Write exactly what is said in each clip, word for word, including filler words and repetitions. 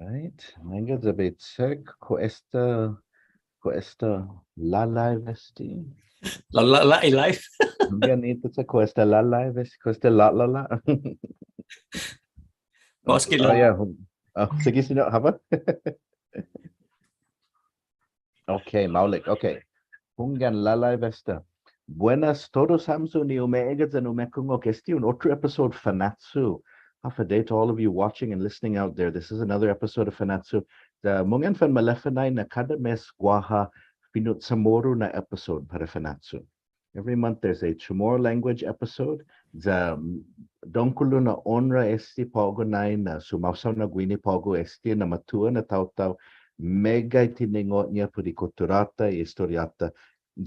Right. Meggai bai check kao esta, kao esta lålai este. Lålai, lålai. Hunggan i ta' kao esta lålai este, kao esta lålai. Maski Oh, la. Yeah. Hung- Oh, sige, siñot, håfa? Okay, maolek. Okay. Hunggan lålai esta. Buenas todus hamyo ni umeegga' yan umekungok. Este un otro episode Fanachu. Håfa adai to all of you watching and listening out there. This is another episode of Fanachu. Ti mungnga fanmaleffa nai na kada mes guaha fino' CHamoru na episode para Fanachu. Every month there's a Chamorro language episode. Ti dångkolo na onra este på'go nai na sumaosaonao guini på'go este na matuåt na taotao meggai tiningo'-ña put i kutturå-ta, i estoriå-ta.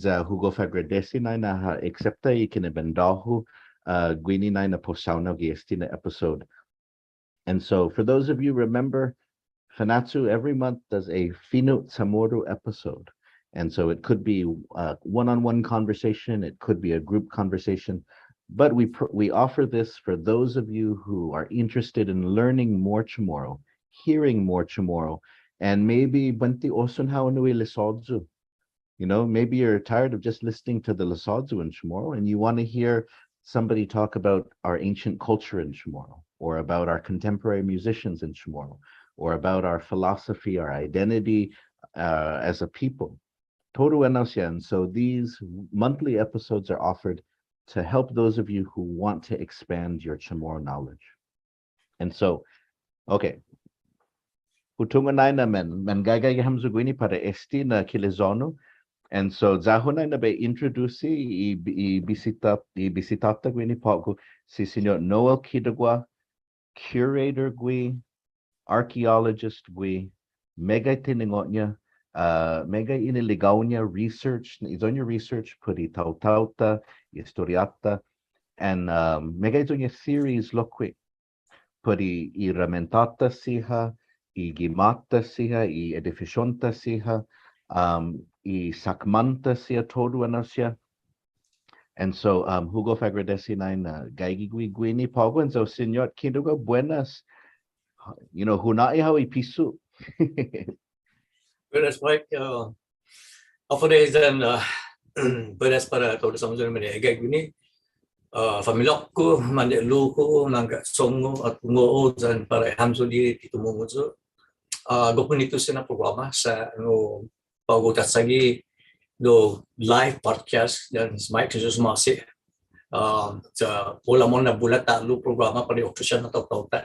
Ti hu gof agradesi nai na ha aksepta i kinembidå-hu, uh, guini nai na para u saonao gi este na episode. And so, for those of you remember, Fanachu every month does a Fino' CHamoru episode. And so it could be a one-on-one conversation, it could be a group conversation, but we pr- we offer this for those of you who are interested in learning more Chamorro, hearing more Chamorro, and maybe buente osan hao nu i lisåyu. You know, maybe you're tired of just listening to the lisåyu in Chamorro and you want to hear somebody talk about our ancient culture in Chamorro, or about our contemporary musicians in Chamorro, or about our philosophy, our identity, uh, as a people. Todu enao siha. And so these monthly episodes are offered to help those of you who want to expand your Chamorro knowledge. And so, okay. Hu tungo' nai na man, manggaige hamyo guini para este na kilidesyo-hu. And so, ya-hu nai na bai introdusi i, i bisita, i bisitå-ta guini på'go, si Siñot Noel Quitugua, curator gui, archaeologist gui, meggai tiningo'-ña, uh, meggai iniligao-ña research, iyo-ña research put i taotao-ta, i estoriå-ta, and, um, meggai iyo-ña theories lokkue' put i, i ramenta-ta siha, i gima'-ta siha, i edifision-ta siha, um, i sakman-ta siha, todu enao siha. And so, um, hu gof agradesi nai na gaige gui-, guini på'go. And so, Siñot Quitugua, buenas. You know, hu nå'i hao i pisu. Buenas, Mike. Uh, håfa adai yan, uh, buenas para todus hamyo ni umeegga' guini. Uh, familiå-ku, mande'lu-hu, mangga' sångan, at tungo' yan para hamyo ni ti tumungo' yu'. Uh, gof bunitu siha na programa sa' nu på'go ta chagi do live podcast yan si Mike, Jesus masi. Um, sa' bula mo'na bula ta'lo programa para i otro siha na taotao-ta.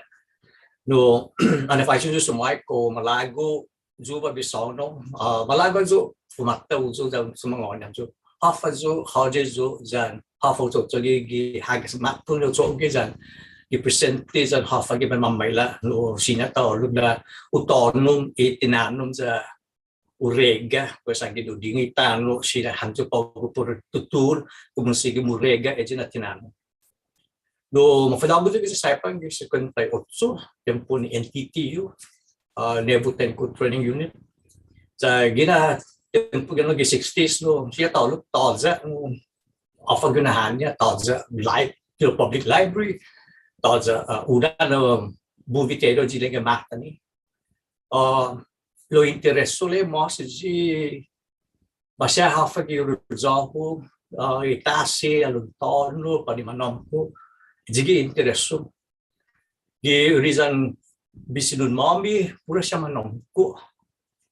No, annai faisen yu' si Mike kao malago' yu' bai bai saonao, uh, malago' yu' fumatta yu' yan sumangåni yu'. Håfa yu', håyi yu', yan håfa yu' cho'gue gi hagas måtto yu' cho'gue yan gi presente yan håfa gi bai mamaila' no siña ta ålok na u tånom i tinanom ya u regga, pues anggen u dingu i tano' siha hamyo på'go puru tutuhon, komu sigi mu regga eyi na tinanom. No, mafa'nå'gue yu' gi Saipan gi singkuenta i ocho, tiempo ni N T T U, uh, Naval Technical Training Unit. Sa' guihi na tiempo guihi na gi sixties, no, siha ta ålok tåya', no, håfa guinahan-ña, tåya' li-, public library, tåya', uh, unu na movie theater, eyi ilek-ña Matani. Uh, lao intereso lao mås eyi maseha håfa gi ruyå-hu, uh, i tasi, halom tåno', pat i manåmko', eyi gi intereso. Gi uriyan bisinun-måmi, puru siha manåmko'.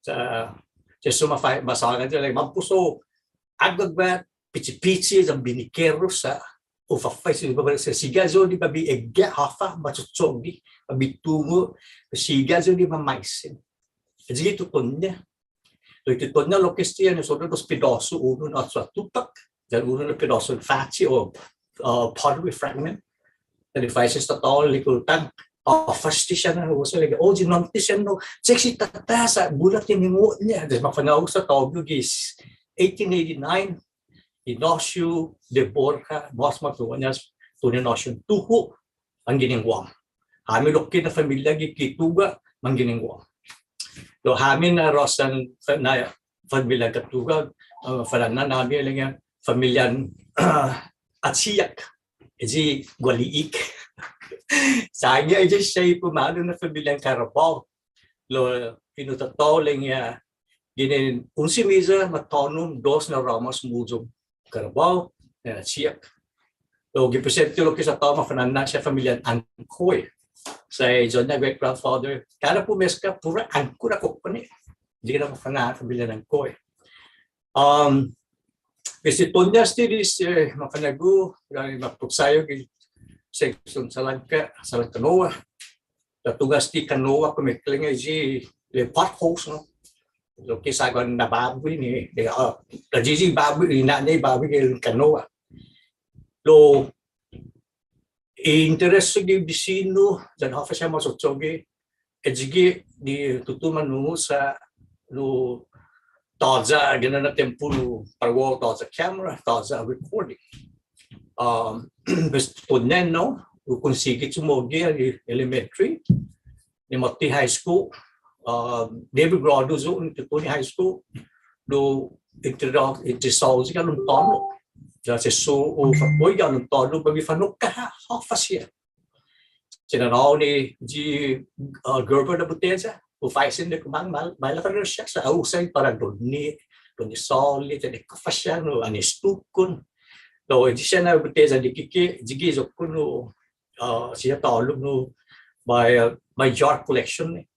Sa', sa' suma fai, masångan siha, like, mampos hu agvagvat, pichi-pichi, yan binekero sa', u fafaisen, sa' sigi yu' ni bai bai egga' håfa, macho'cho'gue, bai bai tungo', sigi yu' ni mamaisen. Eyi gi tutuhon-ña. Lao i tutuhon-ña lokkue' este, annai sodda' dos pedåsu, unu na åcho' ha tupak, yan unu na pedåsu fache' o, uh, pottery fragment. Yan i faisen esta tåya' ilek-hu, tånge håfa este siha na, hu sa' ilek-hu, oh, eyi nonte siha no, check si tåta sa' bula tiningo'-ña, yan mafa'nå'gue esta tåya' gi eighteen eighty-nine, i Ignacio de Borja, mås matutuhon-ña, Tony Ignacio, tuhu, manginen Guam. Hami lokkue' na familia gi Quitugua, manginen Guam. Lao hami na råsan, na familia Quitugua, uh, fana'an-måmi ilek-ña familian, uh, Achiak, eyi guali'ek. Sa' eyi siha i pumalu na familian Carabao. Lao, fino' tatå-hu ilek-ña, ginen un simiya, ma tånom dos na ramas humuyong. Karabao, na siak. Lao gi presente lokkue' sa' tåya' mafana'an siha familian Ancoy. Sa' i iyo-ña great grandfather, kada pumesta puru Ancoy na kokonne'. Yan i mafana'an familian Ancoy. Um, este Toña este, este, mafañågu, yan i mapotsayo gi seksion Salanka, Salanka Kanoa. Lao tungo' este Kanoa, kumekeilek-ña i, i potholes, no? Lokkue' sa' guaha na båba ni, i, ah, na yeye båba, i na'an i båba gi Kanoa. Lao, i interes gi bisinu, yan håfa siha macho'cho'gue, ayugue' ni tutuhon manhungok sa' lao tåya' guini na tiempo lao para guåhu tåya' camera, tåya' recording. Um, pues, Toña no, lao konsigi chumo'gue gi elementary, ni måtto high school, um, David Grado yo, ni tutuhon high school, lao interesao, interesao yu' gi halom tåno'. Ya sesso hu fatoy gi halom tåno', para bai hu fanokka ha', håfa siha. Siña na ni i, uh, Gerber na boteya, hu faisen ni kuman mal, maila' fana'an siha, sa' hu usa para dånde, dånde såli, yan i kafåhan, no, annai estukon. Lao, i siha na boteya dikike', ayugue' iyo-ku no, uh, siña ta'lo no, bai, uh, bai jar collection ni.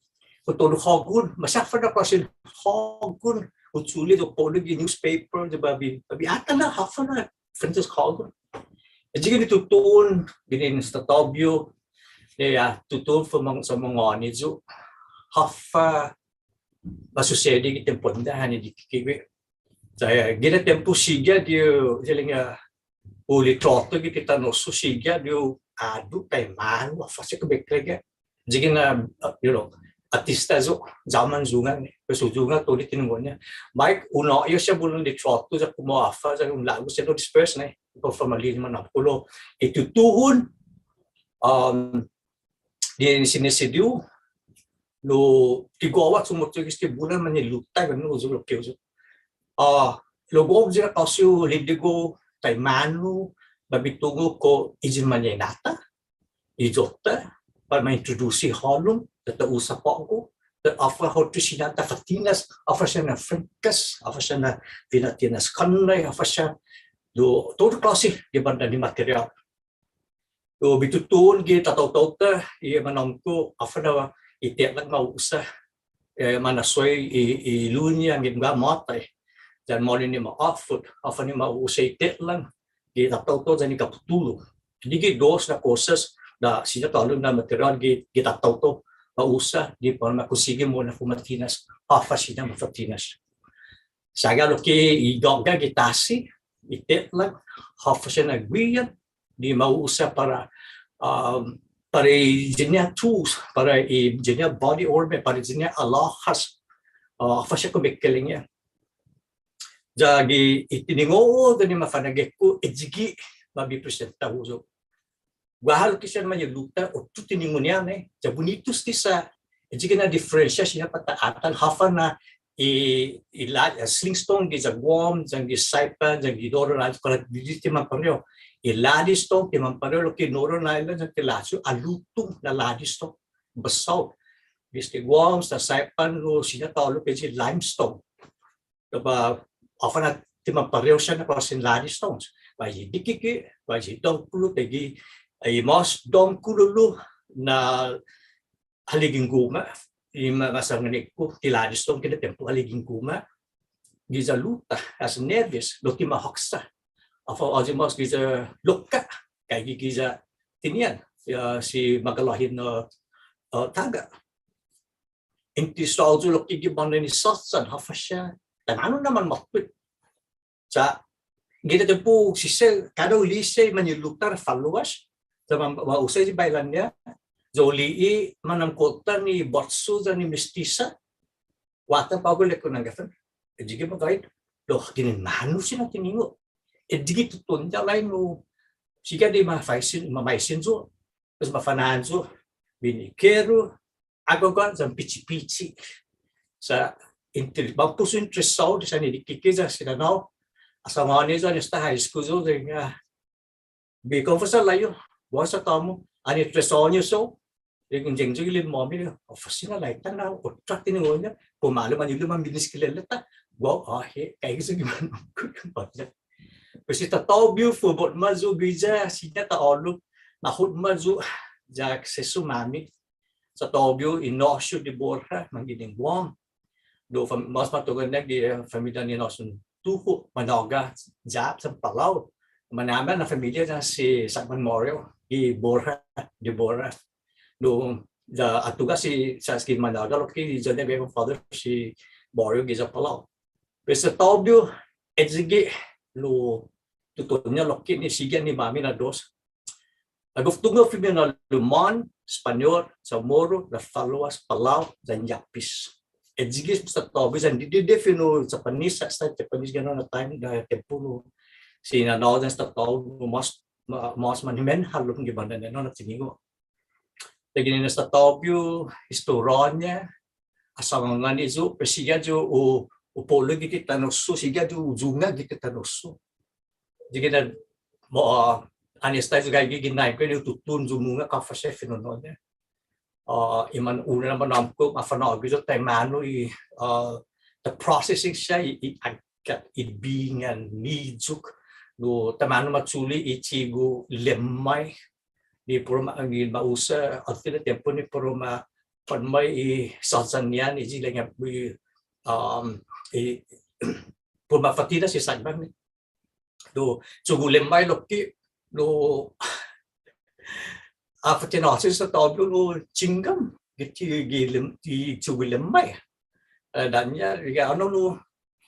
Kao todu hågon, maseha na klåsen hågon, hu chule' ya hu po'lo gi newspaper, ya bai, bai atan na håfa na Francis Calder. Ayugue' ni tutuhon, ginen Esta Tobio, ya, tutuhon fumang-, sa' fumangåni yu'. Håfa masusedi gi tiempon-ña, annai dikike' gue'. Sa' guihi na tiempo sigi ha' yu', ilek-ña, hu litråtu gi ti tano'-hu sigi ha' yu' adu taimanu, håfa siha kumekeilek-ña. Ayugue' na, uh, you know, artista yu', ya-hu manyungan, pues hu yungan todu i tiningo'-ña. Maila' hu na'ya siha bula litråtu ya komu håfa, ya un lågu siha na disperse ni, kao family ni manåmko'. Lao i tutuhon, um, ni sinisedi yu', lao ti guaha chumo'cho'gue este bula mañe'lu-ta, no, yu' lokkue' yu'. Ah, lao guåhu siha klåse hu liligu taimanu, bai hu tungo' kao i mañaina-ta, i iyo-ta, para ma introduce hålom, ya ta usa på'go, ya håfa otro siña ta fa'tinas, håfa siha na fingkas, håfa siha na fina'tinas kånnai, håfa siha, lao todu klåse gi bånda ni material. Lao bai hu tutuhon gi tataotao-ta, i manåmko', håfa na i tetlang ma u'usa, eh, manasoi i, i luña, anggen guaha måtai. Yan månu ni ma åfot, håfa ni ma u'usa i tetlang, gi tataotao yan i kaputulu. Ayu gi dos na kosas, na siña ta'lo na material gi, gi tataotao, ma u'usa, ni para ma konsigi mo'na fuma'tinas, håfa siña ma fa'tinas. Sa' guaha lokkue' i gå'ga' gi tasi, i tetlang, håfa siha na guihan, ni ma u'usa para, um, para i siña tools, para i siña body ornament, para i siña alhåhas, uh, håfa siha kumekeilek-ña. Ya gi i tiningo'-hu, yan i mafañågu-ku, ayugue' ma bai presenta yu'. Guaha lokkue' siha mañe'lu-ta, otro tiningo'-ña ni, ya bunitu este sa', ayugue' na diferensia siha para ta atan håfa na i, i la-, eh, sling stone giya Guam, yan gi Saipan, yan gi Northern Islands, kalan didide' ti manparehu. I ladi stone ti manparehu lokkue' Northern Islands, yan ti lachi, alutong na ladi stone. Basalt. Giya Guam, sa' Saipan, lao siña ta'lo gi limestone. Lao bai, håfa na ti manparehu siha na klåsen ladi stones. Bai dikike', bai dångkolo, taiguihi, i mas dångkolo na haligi guma', i ma-, masangåni-ku, ti ladi stone guihi na tiempo haligi guma'. Giya Luta, as Nevis, lao ti mahåksa. Håfa, håyi mas giya Lokka', kaigi giya Tinian, ya si Magalhaen, uh, uh, Taga. Interesao yu' lokkue' gi bånda ni såsan, håfa siha, taimanu na manmåtto. Sa', gi tiempo, si se, kada hu li'e' siha mañe'lu-ta fållas, sa' ma, ma u'usa i bailan-ña, ya hu li'e' manåmko'-ta ni Betsy yan i Mistisa, hu atan på'go ilek-ña na ga'fon. Ayugue' magåhet, lao ginen månu siha na tiningo'. Ayugue' tutuhon ya lain no, sigi ha' di ma faisen, ma maisen yu'. Pues mafana'an yu', binikeru, aguaguat yan pichi-pichi. Sa' inte-, mampos hu interesao, desde annai dikike' ya si nanå-hu, ha sangåni yu' annai esta high school yu', ya, bai konfesa lañå, bai sa' tåno', annai tres åños yu', Ilek-ña i limmåmi, håfa siña lai ta na, otro tiningo'-ña, pumalu mañe'lu-ña mineskileleta, guåhu, ah, he, kaigi yu' gi manåmko'. Pues si Tatåvio, fubot ma yu' guiya, siña ta ålok, nahot ma yu', ya sesso-måmi. Si Tatåvio, i na'ån-hu Deborah, manginen Guam. Lao fam-, mas matuge' na gi, eh, familian i na'ån-hu Tuho, Manåga, ya sa' Palau. Manåmko' na familia ya si Sakman Mario, Deborah, Deborah. Lao, ya atuga' si, sa' si Manåga lokkue' i, ya-ña grandfather si Mario giya Palau. Pues si Tatåvio, ayugue', lao, tutuhon-ña lokkue' ni sigi ni måmi na dos. Agof tungo' fino' na Lumon, Españot, Chamoru, Lafaloas, Palau, yan Yapis. Ayugue' si Tatåvio, yan didide' fino' Japanese, sa' Japanese guini na time, na tiempo no. Si nanå-hu yan si Tatåvio, mas, ma-, mas man himen hålom gi bånda ni, no, na tiningo'. Taiguini na si Tatåvio, estoran-ña, ha sångan yu', pues sigi yu' u, u po'lo gi ti tano'-hu, sigi yu' u yunga' gi ti tano'-hu. Ayugue' na, mo, ah, annai esta yu' gaige gi, gi naigue ni hu tutuhon yumunga' håfa siha i fino'na. Ah, i man, unu na manåmko', mafa'nå'gue yu' taimanu i, ah, the processing siha i, i aggat, i bingan, niyok. Lao taimanu ma chule' i tigo' lemmai. Ni puru ma, ni ma usa, åntes na tiempo ni puru ma, put mai i sazan yan, i ilek-ña, i, um, i, puru ma fa'tinas i sagban ni. Lao, tigo' lemmai lokkue', lao, ah, fa'tinas si Tatåvio lao chinggam, gi ti, gi lem-, gi tigo' lemmai. Eh, dåña, ya, no, no,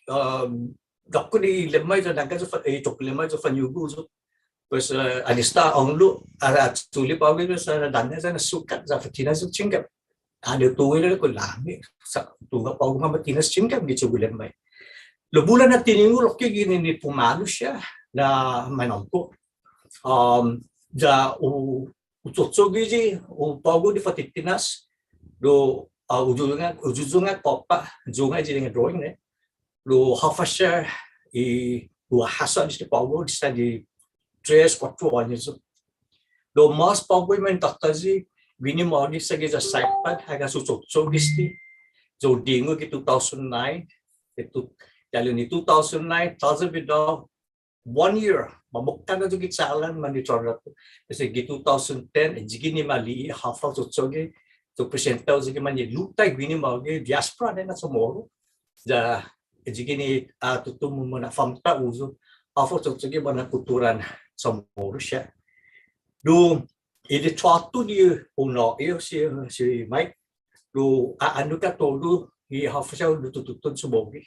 um, dokkon i lemmai ya nangga ya fa-, eh, tigo' lemmai ya fañugu yu'. Pues, eh, annai esta ånglo', ah, ah, chule' på'go, pues, eh, dåña ya na sukat, ya fa'tinas yu' chinggam. Annai hu tungo' ilek-ña lao lami, sa' hu tungo' på'go ma fa'tinas chinggam gi tigo' lemmai. Lao bula na tiningo' lokkue' guini ni pumalu siha na manåmko'. Um, ya hu, hu cho'cho'gue yu', hu på'go ni fa'titinas, lao, ah, hu yuyunga', hu yuyunga' påpa', yuyunga' i ilek-ña drawing ni. Lao håfa siha i, hu hasso este på'go, desde tres, kuåttro åños. Lao mas på'go i mantatas yu', guini magi sa' giya Saipan, hagas hu cho'cho'gue este, ya hu dingu gi two thousand nine, ya hu, ya ni two thousand nine, tåya' bidå, one year, mamukkåt na yu' gi chalan, mantrata. Desde gi two thousand ten, ayugue' ni ma li'e' håfa hu cho'cho'gue, hu presenta yu' gi mañe'lu-ta guini magi diaspora ni na Chamoru. Ya, ayugue' ni, ah, tutuhon muna' famta' yu' håfa hu cho'cho'gue gi bånda kutturan Chamoru siha. Lao, i litråtu ni unu i si, si Mike, lao, ah, anu ka todu, i håfa siha hu tutuhon sumågi.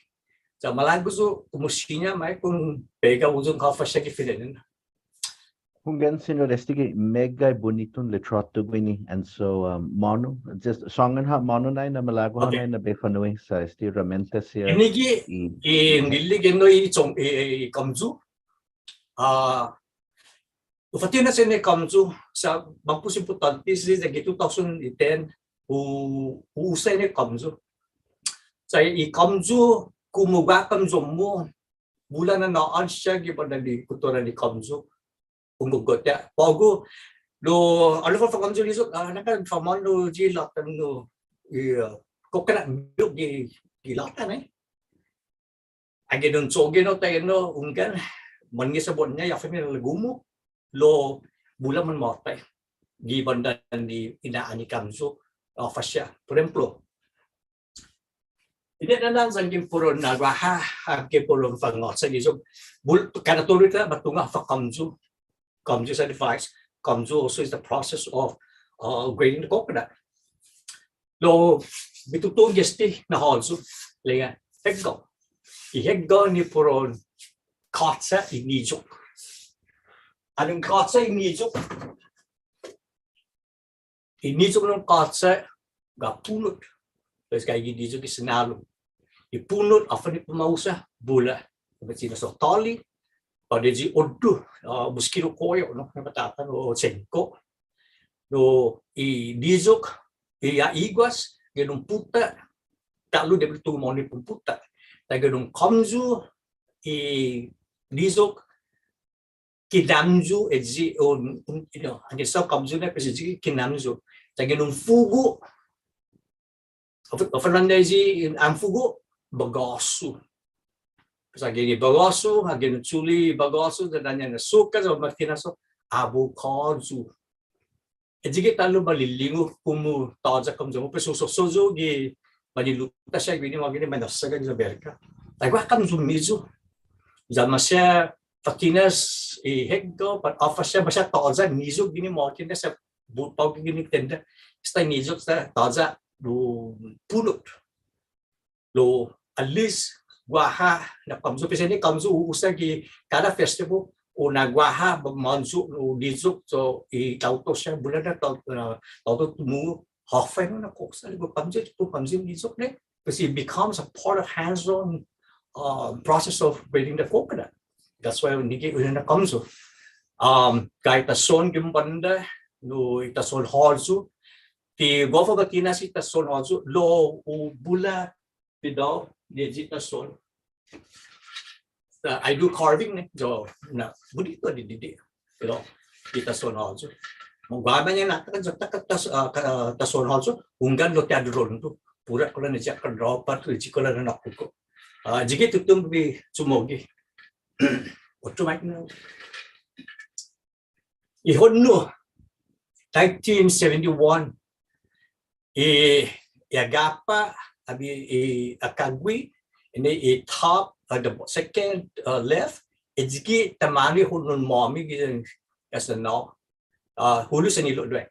Ya malago' yu' komu siña Mike, komu pega yu' håfa siha gi finilon-ña. Hunggan, Siñot, este ki meggai bunitun litråtu guini, and so, um, månu, just sångan ha' månu nai na malago' ha' nai na bai fa'nu'i sa' este ramenta siha. Ini gi, i, i, nili gi no i chong, i, i, i kåmyu. Ah, hu fa'tinas este kåmyu, sa' mampos impottånte este, desde gi two thousand ten, hu, hu usa este kåmyu. Sa' i kåmyu, komu guaha kåmyu-mu, bula na na'an siha gi bånda ni kutturan i kåmyu. Hu gof gof ya. På'go, lao, hålom fa-, fa'kåmyu niyok, ah, nangga fa'månu gi låta nu, i, ah, coconut milk gi, gi låta ni. Agi un cho'gue nu taiguenao, hunggan, mannge' sabot-ña, ya familia lagu-mu, lao bula manmåtai. Gi bånda ni i na'an i kåmyu, håfa siha. Por ehemplo, ini na na'an yanggen puru na guaha, yanggen puru fangåtsa niyok. Bul-, kada todu ta, ma tungo' håfa kåmyu. Kåmyu is a device. Kåmyu also is the process of, uh, grating the coconut. Lao, bai hu tutuhon gi este na håyu, ilek-ña hegga'. I hegga' ni puru kåtsa i niyok. Annai kåtsa i niyok. I niyok na kåtsa, ga punot. Pues gaige i niyok gi sinalom. I punot, håfa ni para ma usa, bula. Para ma tinas tali, para ayu i oddu, ah, mosquito coil, no, na matatan o sengko'. Lao i niyok, i, ah, iguas, gi un puta', ta'lo debi di tumungo' ni puru puta'. Taiguenao kåmyu, i niyok, kinamyu, ayu, un, un, you know, anggen sa' kåmyu na, pues ayu kinamyu. Sa' ginen un fugo'. Håfa, håfa na'an i, an fugo', bagåsu. Sa' ginen bagåsu, ha ginen un chule' bagåsu, ya na'an i asukar, sa' matinas, avokåyu. Ayu gi ta'lo malilingu komu tåya' kåmyo, pues hu sosso yu' gi mañe'lu-ta siha guini, guini mañåsaga gi Amerika. Ayu ha' kåmyo-miyu. Ya maseha fa'tinas i hegga, pat håfa siha, maseha tåya' niyok guini, mågi na sa' på'go guini tenda. Esta niyok sa' tåya' hu punot. Lao at least guaha na kåmyo, pues ni kåmyo hu usa gi kada festival, o na guaha ba måncho, o niyok, so i taotao siha, bula na tao, na taotao tumungo', håfa enao na kosa, lao kåmyo, kåmyo niyok, no? Because it becomes a part of hands-on, uh, process of braiding the coconut. That's why nige hu inena kåmyo. Um, gaige ta son gi bånda, no, i ta son håyu, ti gof ha' ba tinas i ta son håyu, lao hu bula bidå-hu ni i ta son. Uh, I do carving, no? So, na, bunitu di, di, di. Lao, i ta son håyu. Mo guaha mañaina-ta, sa' ta, ta, ta, uh, ka, uh, ta son håyu, hunggan lao ti ha' du rondu. Puru kulan ni siha kan ropa tu, i kulan na kuku. Uh, ayu gi tutuhon bai chumogi. Otro mic na. I Honnu, nineteen seventy-one. I, i Agapa', ayu i Akagui, and i top, uh, the second, uh, left, ayu gi taimanu i Honnun-måmi gi, as the no, uh, hulo' Sanilo, right?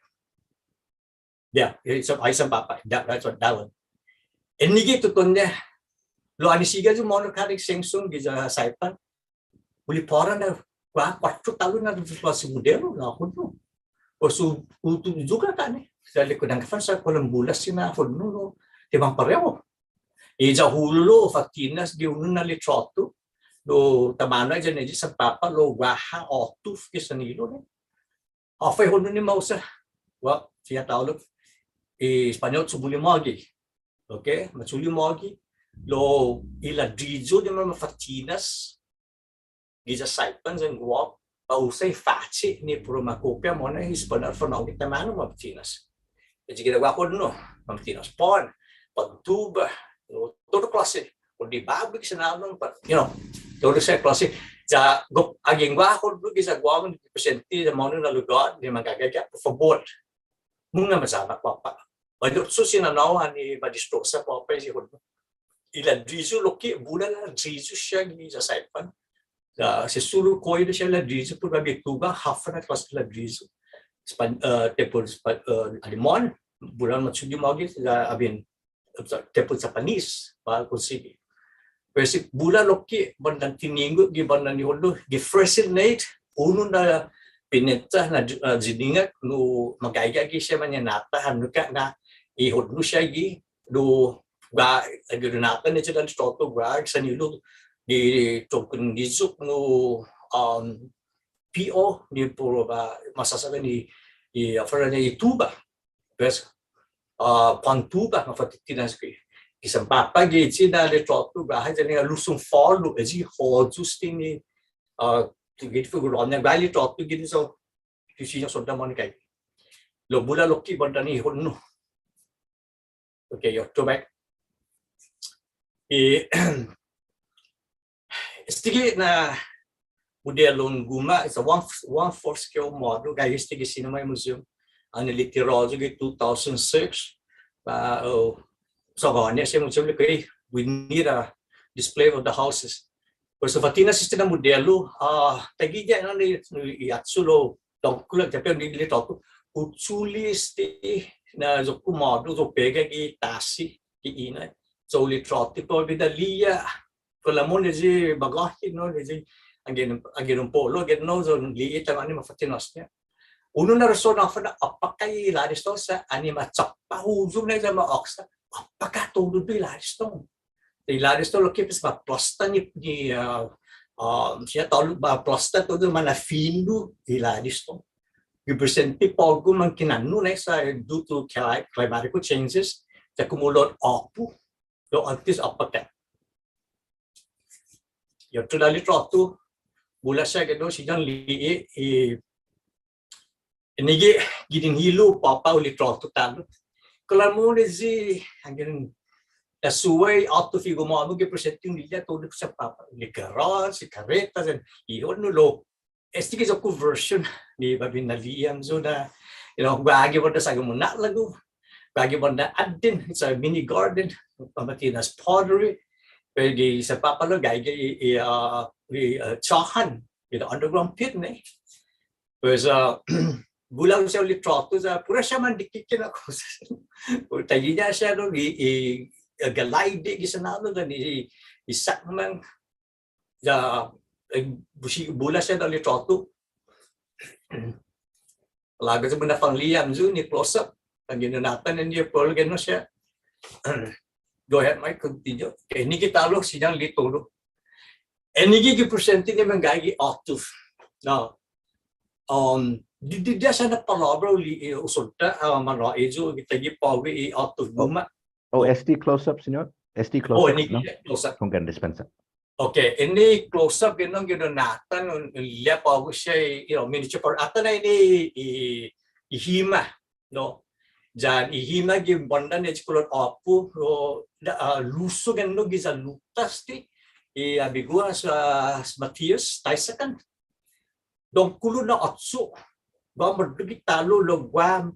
Yeah, it's a, it's a papa. That, that's what that one. Ayu gi tutuhon-ña. Lao anai sigi yu' monokånne i sengsong giya Saipan. Hu li'e' para na, kua-, kuåttro ta'lo na, na si modelo na Honnu. O su, u tu juga kånne. Sa' ilek-hu nangga fan sa' kulan bula siha na Honnu, no. Ti manpareho. Iya hulo' fa'tinas gi unu na litråtu. Lao taimanu ayu ni i sanpapa' lao guaha åtuf gi Sanilo, no. Håfa i Honnu ni mausa. Well, siha ta'lo, i Españot, chule' mågi. Okay, machule' mågi. Lao i ladriyu ni mafa'tinas giya Saipan yan Guam, para usa i fache' ni para u ma kopia mo'na i Españot, fanå'gue taimanu mafa'tinas. Ayu gi guaha Honnu, mafa'tinas pon, pon tuba, no, todu klåse. Pon di babu gi sanånon, but, you know, todu siha klåse. Ya, gof, anggen guaha Honnu giya Guam, presente, ya mo'na na lugåt, ni manggagaige, por fabot. Mungnga mañaina, påpa'. Mañochu si nanå-hu ni ma distrosa, påpa', i si Honnu. I ladriyu lokkue', bula ladriyu siha giya Saipan. Ya, si suru koyu siha ladriyu, put bai tuba, håfa na klåse ladriyu. Span-, eh, tiempo Span-, eh, Alemon, bula machule' mågi, ya, I mean, tiempo Japanese, para konsigi. Pues i bula lokkue', bånda tiningo', gi bånda ni Honnu, gi Fresno State, unu na pinenta na, eh, yiningak, no, manggagaige siha mañaina-ta, annai ka na i Honnu siha gi, no, ga, gi unu na ta ni siha na litråtu, ga, Sanilo, gi tongkong niyok, no, um, P O, ni puru ba, masasaga ni, i, håfa nai, i tuba. Pues, ah, pon tuba, mafa'tinas gi. Gi sanpapa' gi siha na litråtu, guaha yan ni Lusong Falu, ayu håyu este ni, ah, ti gi figurå-ña, guaha litråtu gi so, ti siña sodda' månu gaige. Lao bula lokkue' bånda ni Honnu. Okay, otro bai. I, Este gi na modelo guma', it's a one, one four scale model, gaige este gi Sinamay Museum. Annai li'e' yu' gi two thousand six. Ba, oh, so, ba, ni si museum ni, "Hey, we need a display of the houses." Pues, so, fa'tinas este na modelo, ah, taiguihi ya na ni, ni, i achu lao, dångkolo, ya pe ni litråtu. Hu chule' este na iyo-ku model, hu pega gi tasi, gi inai. So, litråtu para bida li'e', Kulamu ni i bagåhet, no, ni i anggen, anggen un po'lo, anggen, no, so, li'e' taimanu mafa'tinas-ña. Unu na rason håfa na å'paka' i ladestång sa' annai ma chåpa' huyong na iya ma åksa', å'paka' todu i ladestång. I ladestång lokkue' pues ma plåsta ni, ni, ah, ah, siha todu, ma plåsta todu, mana'fino i ladestång. Gi presente på'go mangkinanno' na sa' due to cli-, climatical changes, sa' komu lao åpu, lao åntes å'paka'. Ya, todu i litråtu, bula siha gi dos, siha yan li'e', i, Enao gi, gi dinhilu påpa' hu litråtu ta'lo. Kao lamu ni si, anggen na suwe åttu figoma mo gi presente un li'e' todu sa' påpa'. Ni garage, kareta, yan i honu lao. Este gi iyo-ku version ni Babin na Liam, so na, you know, guaha gi bånda sa' gi muna'lagu. Guaha gi bånda addin, it's a mini garden, Pamatinas pottery. Put gi sa' påpa' lao, gaige i, i, uh, i, uh, chåhan, i underground pit, no? Pues, uh, bula siha hu litråtu sa', puru siha mandikike' na kosas. Taiguihi siha no, i, i, i galaide' gi sanhålom yan i, i sakman. Ya, eh, busi, bula siha hu litråtu. Lågu sa' muna'fångge ham yu' ni close up. Anggen natan ni på'go no siha. Go ahead, Mike, continue. Okay, enao gi ta'lo, siña un li'e' todu. Enao gi, gi presente ni manggaige åttu. Now, um, di, di, di siha na palåbra hu li'e', eh, hu sodda', uh, manu eyu, gi taiguihi på'go i åttu guma'. Oh, este close up, señor? Este close up, no? Enao gi close up. Hunggan, dispensa. Okay, enao close up, enao gi natan, un, un li'e' på'go siha, you know, miniature por-, atan na enao i, i hima, no? Yan i hima gi bånda ni kolor åpu, no, da, uh, lusong enao gi iya-hu este, i amigu-hu, uh, Matthias Taisakan. Dångkolo na åcho'. Guaha madu gi ta'lo lao guaha,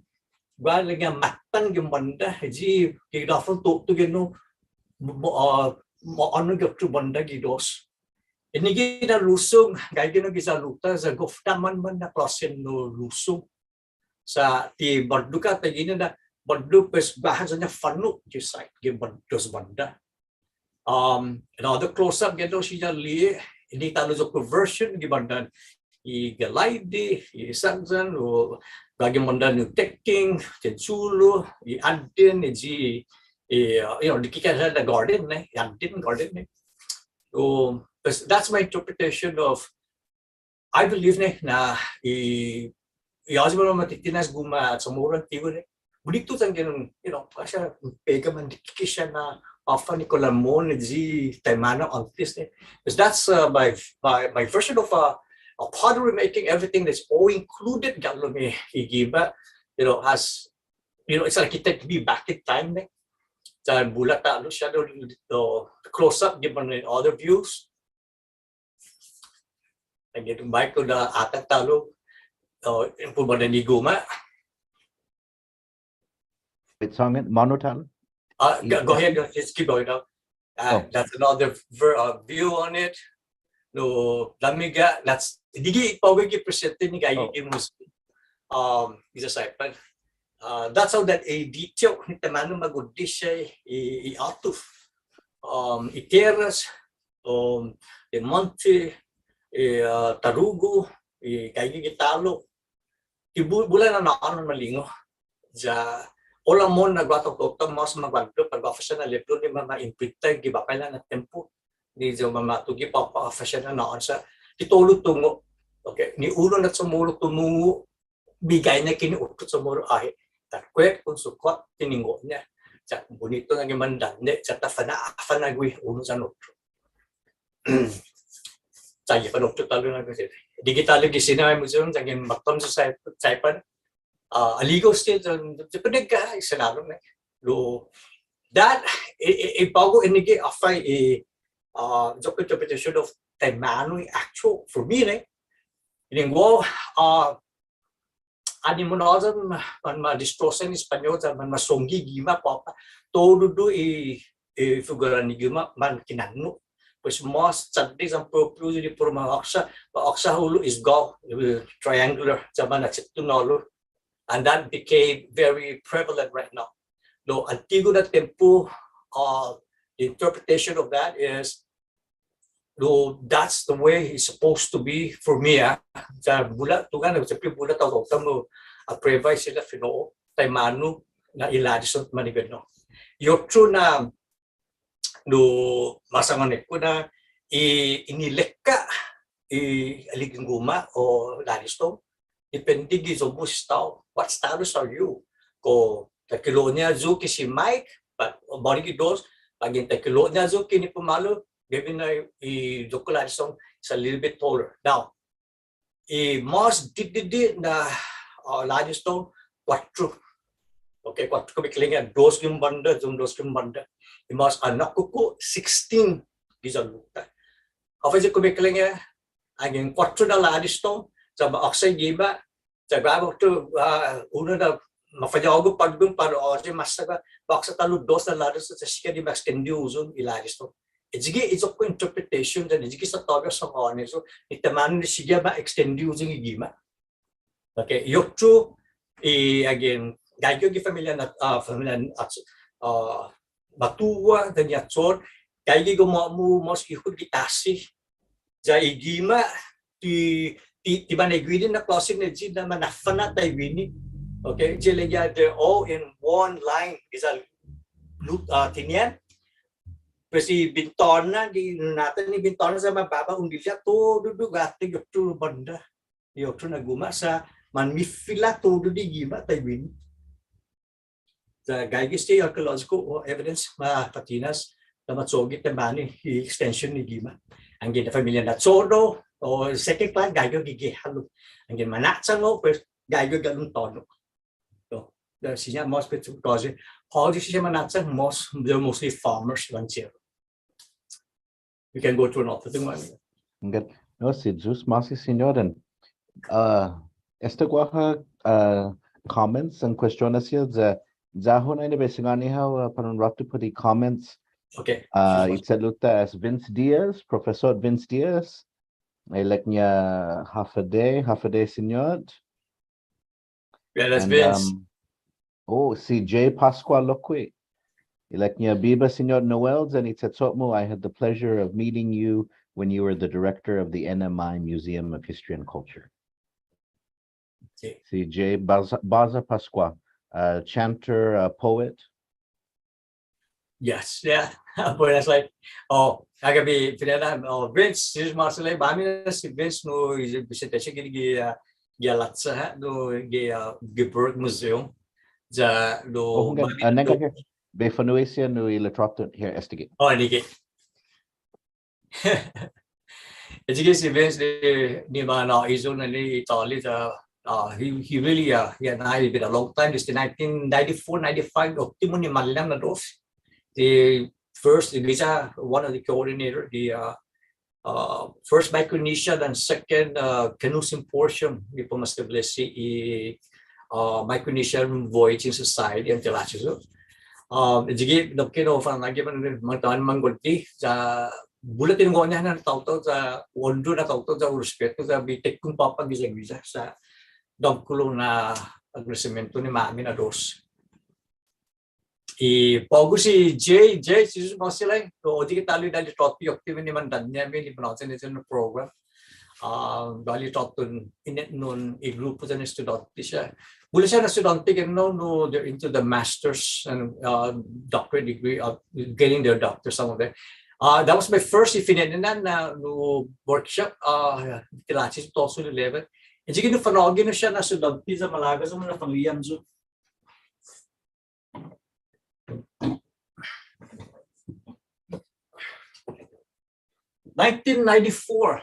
guaha ilek-ña måttan gi bånda, eyi, gi dåfan todu gi enao, mo, ah, mo, anu gi otro bånda gi dos. Enao gi na lusong, gaige enao gi iya-hu, sa' gof taimanu na klåsen na lusong. Sa' ti bånda, taiguihi na bånda pues guaha siha na fånno' gi side, gi bån-, dos bånda. Um, another close up, gi enao siña un li'e', enao ta'lo iyo-ku version, gi båndan i galaide', i sakyan, o, gi båndan i tekking, i chulu, i addin, i, i, uh, you know, dikike' siha na garden, no, i addin garden, no. So, that's, that's my interpretation of I believe, no, na i, i håyi manmatitinas guma' Chamoru antigu, no. Bunitu yanggen, you know, pega mandikike' siha na håfa ni kolamon ni i taimanu åntes, no. Because that's, uh, my, my, my version of, uh, a pottery making, everything that's all included, gi halom i gima', you know, as, you know, it's like you take me back in time, no. Yan bula ta'lo siha, the, the close up, gi bånda other views. Yanggen un biahi na atan ta'lo, o, put bånda ni guma'. Wait, sångan, manu ta'lo? Uh, go, go ahead, just keep going now. Uh, oh. That's another ver-, uh, view on it. No, lamiga, that's, digi på'go gi presente ni gaige gi museum. Um, isa Saipan. Uh, that's how that i dicho ni taimanu magudde' siha i, i åttu. Um, i tierras, um, i månte, i, uh, tarugu, i gaige gi ta'lo. Ti bu-, bula na na'an malingu. Ya, kolamon na guaha taotao mås maguaha, på'go håfa siha na lepblo ni mamaimprinta gi påpa' na tiempo. Ni ya mamatuge' påpa' håfa siha na na'an sa'. Ti todu tungo'. Okay, ni unu na Chamoru tumungo', bigaina kinu otro Chamoru ahe'. Ta kuet kon sukkot tiningo'-ña. Ya bunitu na gi mandåndan, ya ta fana', fana' gui' unu yan otro. Sa' gi fana' otro ta'lo na gui'. Digi ta'lo gi Sinai Museum, ya gi Makam sa' Sai-, Saipan. Ah, aligu este, ya, ya på'go gi Sinai, no. Lao, that, i, i, i på'go enao gi håfa i, ah, iyo-ku interpretation of taimanu i actual, for me, no. Ilek-ña, ah, annai munhåyan man, man ma-distrosa i Españot, man masonggi gima' påpa'. Todu i, i figura ni gima' man kinanno'. Pues mås chaddek yan puru-puru i puru ma åksa', ma åksa' hulo' is gao, eh, triangular, ya man achetton hålom. And that became very prevalent right now. Lao antigu na tiempo, uh, the interpretation of that is, no, that's the way it's supposed to be for me, ah. Sa' bula, tungo' na, sa' bula taotao ta-mu, a, prueba i sila fino', taimanu na i Ladistone maniguenno. I otro na, no, masangåni-ku na, i, inilek-ña, i, aliguen guma' o Ladistone, depende gi iyo-mu estao. What status are you? Kao, ta kilo'-ña yu' ki si Mike, but, båri gi dos, på'go ta kilo'-ña yu' ki ni pumalu, maybe na i iyo-ku Ladistone is a little bit taller. Now, i mås didide' na, uh, largest stone, kuåttro. Okay, kuåttro kumeke'ilek-ña, dos gi un bånda, dos gi un bånda. I mås, uh, na'kuku, sixteen giya Alok-ta. Håfa eyi kumeke'ilek-ña, anggen kuåttro na largest stone, sa' ma åksa i gima', sa' guåha otro, uh, unu na mafañågu på'go para u åhe' mås sa' guåha, ma åksa ta'lo dos na largest stone, sa' siha di ma extend i usa i largest stone. Eyi gi iyo-ku interpretation, sa' eyi gi sa' tåya' sa' guåha ni, so, ni taimanu ni siha ma extend i usa i gima'. Okay, i otro, i, again, gaige gi familia na, ah, familia na, ah, Matua yan i Achon, gaige gumå'-mu mås ihot gi tasi, ya i gima', ti, ti, ti maneguini na klåsen eyi na manafana' taiguini. Okay, ya ilek-ña, they're all in one line, giya lu-, ah, tinian. Pues i bintåna, gi natan i bintåna sa' mababa, un biha todu guatu gi otro bånda. I otro na guma' sa' manmifila todu i gima' taiguini. Sa' gaige este archaeological evidence ma fa'tinas, sa' ma cho'gue taimanu i extension i gima'. Anggen familia na Cho'lo, o second class, gaige gi geha hålom. Anggen mana'chang, pues, gaige gi halom tåno'. So, the, siña mås, pues, because, håyi siña mana'chang mås, they're mostly farmers, ranchero. We can go to another thing, man. Hunggan. No, si Yu'os ma'åse', Siñot. And, uh, esta guaha, uh, comments and questions ya, ya, ya hu nai na bai sangåni hao, uh, para un råtu put i comments. Okay. Uh, i che'lu-ta as Vince Diaz, Professor Vince Diaz. Ilek-ña håfa adai, håfa adai, Siñot. Yeah, that's Vince. And, um, oh, si Jay Pascua lokkue'. Ilek-ña, biba Siñot Noel yan i che'cho'-mu, I had the pleasure of meeting you when you were the director of the N M I Museum of History and Culture. Okay. Si Jay Baza, Baza Pascua, uh, chanter, uh, poet. Yes, yeah. Pues that's like, oh, håfa bai fine'nana, oh, Vince, si Yu'os ma'åse', bai hu na'yi si Vince nu, i bisita siha gi, gi, uh, gi halacha ha', nu, gi, uh, gi Burke Museum. Ya, nu, oh, hunggan, uh, nangga, bai fa'nu'i siha nu i litråtu, here, estague'. Oh, estague'. Eyi gi si Vince ni, ni mana'huyong ni i tali, uh, uh, he, he really, uh, he and I have been a long time, desde nineteen ninety-four, ninety-five, uttimo ni mañaina na dos. The first, he's, uh, one of the coordinator, the, uh, uh, first Micronesian and second, uh, Canoe Symposium, ni para u establish i, uh, Micronesian Voyaging Society, yan ti lachi yu'. Um, eyi gi, no, kinu, fan, lagi man, man, man, manggolti, ya, bula ti un guaha na taotao, ya, ondu na taotao, ya, un respetu, ya, bai tekungok påpa' giya, giya, sa', dångkolo na agradesimiento ni mami na dos. I på'go si Jay, Jay, si Yu'os ma'åse' lai, to, eyi gi tali, dali topic, yok, ti, ni mandaña', ni pronouns ni program. Ah, dali todu, inetnon i grupu yan estudiånte siha. Bula siha na estudiånte, you know, no, they're into the master's and, uh, doctorate degree, uh, getting their doctor, some of them. Uh, that was my first, i fine'nana na, no, workshop, uh, ti lachi, two thousand eleven. Eyi gi nu fa'nå'gue nu siha na estudiånte, sa' malago' yu' na fanli'e' yu'. Nineteen ninety-four.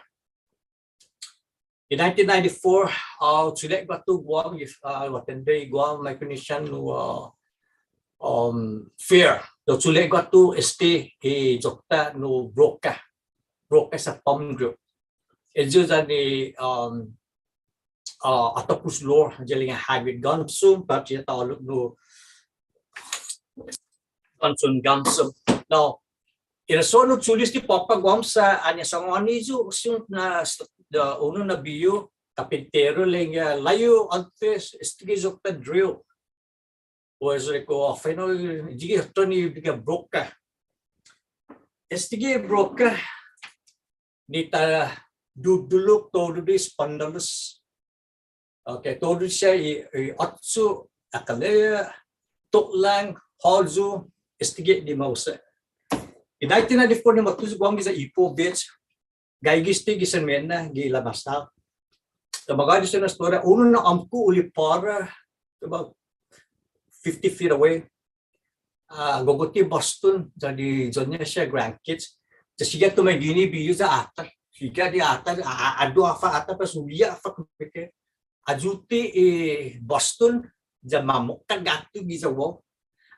In nineteen ninety-four, uh, chule' guatu Guam, uh, attend i Guam Micronesian, uh, um, fair. Lao chule' guatu este, i iyo-ta nu broca. Broca sa' palm group. Eyu yan i, um, uh, octopus lure, eyi ilek-ña hybrid gumsum, pat i ta'lo nu Johnson gumsum. Now, i rason nu chule' este påpa' Guam sa' annai sangåni yu' siña na, the, unu na bihu, kapinteru ilek-ña, uh, lao yu' åntes, estague' iyo-ta drill. Pues ilek-hu, oh, håfa, no, eyi gi hatton i biga broca. Estague' broca, ni ta dudulok todu i spondylus. Okay, todu siha i, i åcho', akale', to'lang, håyu, estague' di ma'usa. I nineteen ninety-four ni måtto yu' Guam giya Ipoh Beach, gaige este gi semenna, gi La Salle. Sa' magåhet este na estoria, unu na åmko' olipåra, about fifty feet away. Ah, gogof i Boston, ya i iyo-ña siha grandkids. Ya sigi tumaiguini bihu ya atan. Sigi di atan, a, a, adu håfa atan, pues huli'e' håfa kumeke'ilek. ayute' i Boston, ya mamokkak guatu giya guåhu.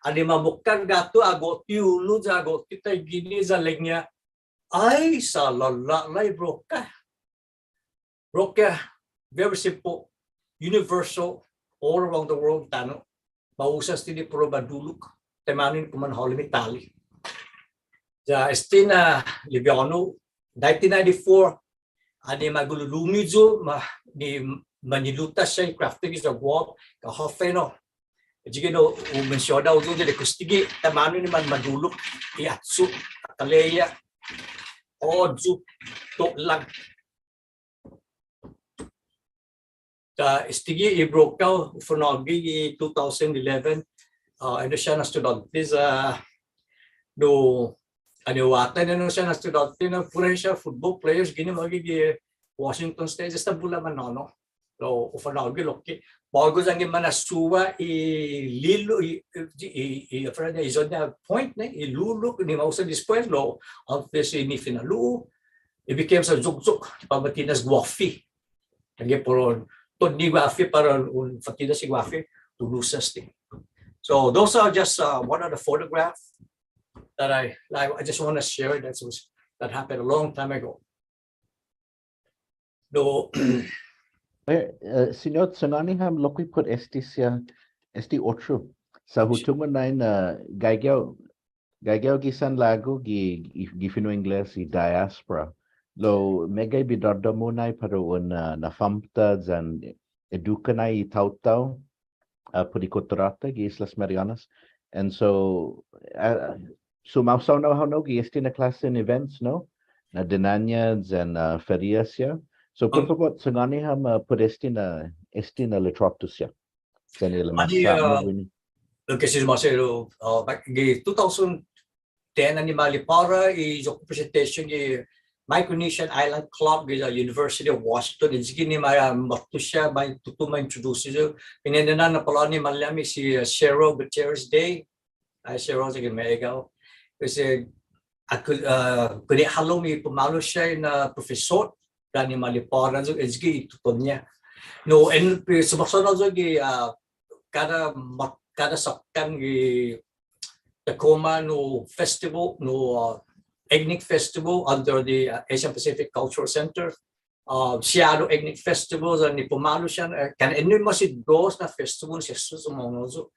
Annai mamokkak guatu, ago'te i ulu, ya ago'te taiguini, ya ilek-ña, ai, salåla' lai broka. Broka, very simple, universal, all around the world, tåno'. Mausa este ni para u madulok, taimanu ni para u manhålom i tali. Ya este na libiånu, nineteen ninety-four, annai magululumi yu', ma, ni mañiluta siha i crafting is the work, kao håfa enao. Ayugue' enao u mensiona yu' ya ilek-hu estague', taimanu ni man madulok i åcho', kaleya, oyu, to'lang. Ya estague' i broka-hu, u fa'nå'gue i two thousand eleven, ah, enao siha na estudiånte, ah, no, annai u atan enao siha na estudiånte na puru siha football players, guini magi gi Washington State, ya esta bula manhånao. Lao u fa'nå'gue lokkue'. På'go yanggen mana'suha i lilok, i, i, i, i, i, i, i point, no, i lulok ni mausa despues, lao, åntes i nifinalu-hu, it became sa' yuyok, para u fa'tinas guåfi. Yanggen para un, todu ni guåfi para un fa'tinas i guåfi, todu sa' este. So those are just, uh, one of the photographs that I, I, I just wanna share that was, that happened a long time ago. No. Eh, eh, Siñot, sangåni ham lokkue' put este siha, este otro. Sa' hu tungo' nai na gaige hao, gaige hao gi sanlagu gi, gi, gi fino' Ingles i diaspora. Lao meggai bidådå-mu nai para un, ah, na'famta' yan eduka nai i taotao, ah, put i kutturå-ta gi Islas Marianas. And so, ah, so mausånao hao, no, gi este na klåsen events, no? Na dinanña' yan, ah, feria siha. So, put fabot, sangåni ham, ah, put este na, este na litråtu siha. Yan i la mas, ah, lokkue' si Marcelo, uh, back gi two thousand ten annai mali'e' para i iyo-ku presentation gi Micronesian Island Club gi, uh, University of Washington. Ayugue' ni ma, uh, måtto siha, ma tutuhon ma introduce yu'. Fine'nana na palåni mañaina-mu si, uh, Cheryl Gutierrez Day. Ai, Cheryl, ayugue' meggai hao. Kasi, uh, aku, uh, kumeke'ilek-ña i pumalu siha na profesor, ya annai mali'e' para yu', ayugue' i tutuhon-ña. No, en, sumåsaonao yu' gi, uh, kada ma-, kada såkkan gi Tacoma no festival, no, uh, ethnic festival under the, uh, Asian Pacific Cultural Center. Uh, Seattle Ethnic Festival, ya annai pumalu siha, uh, kalan ennao mås i dos na festival ni sesso sumåsaonao yu'.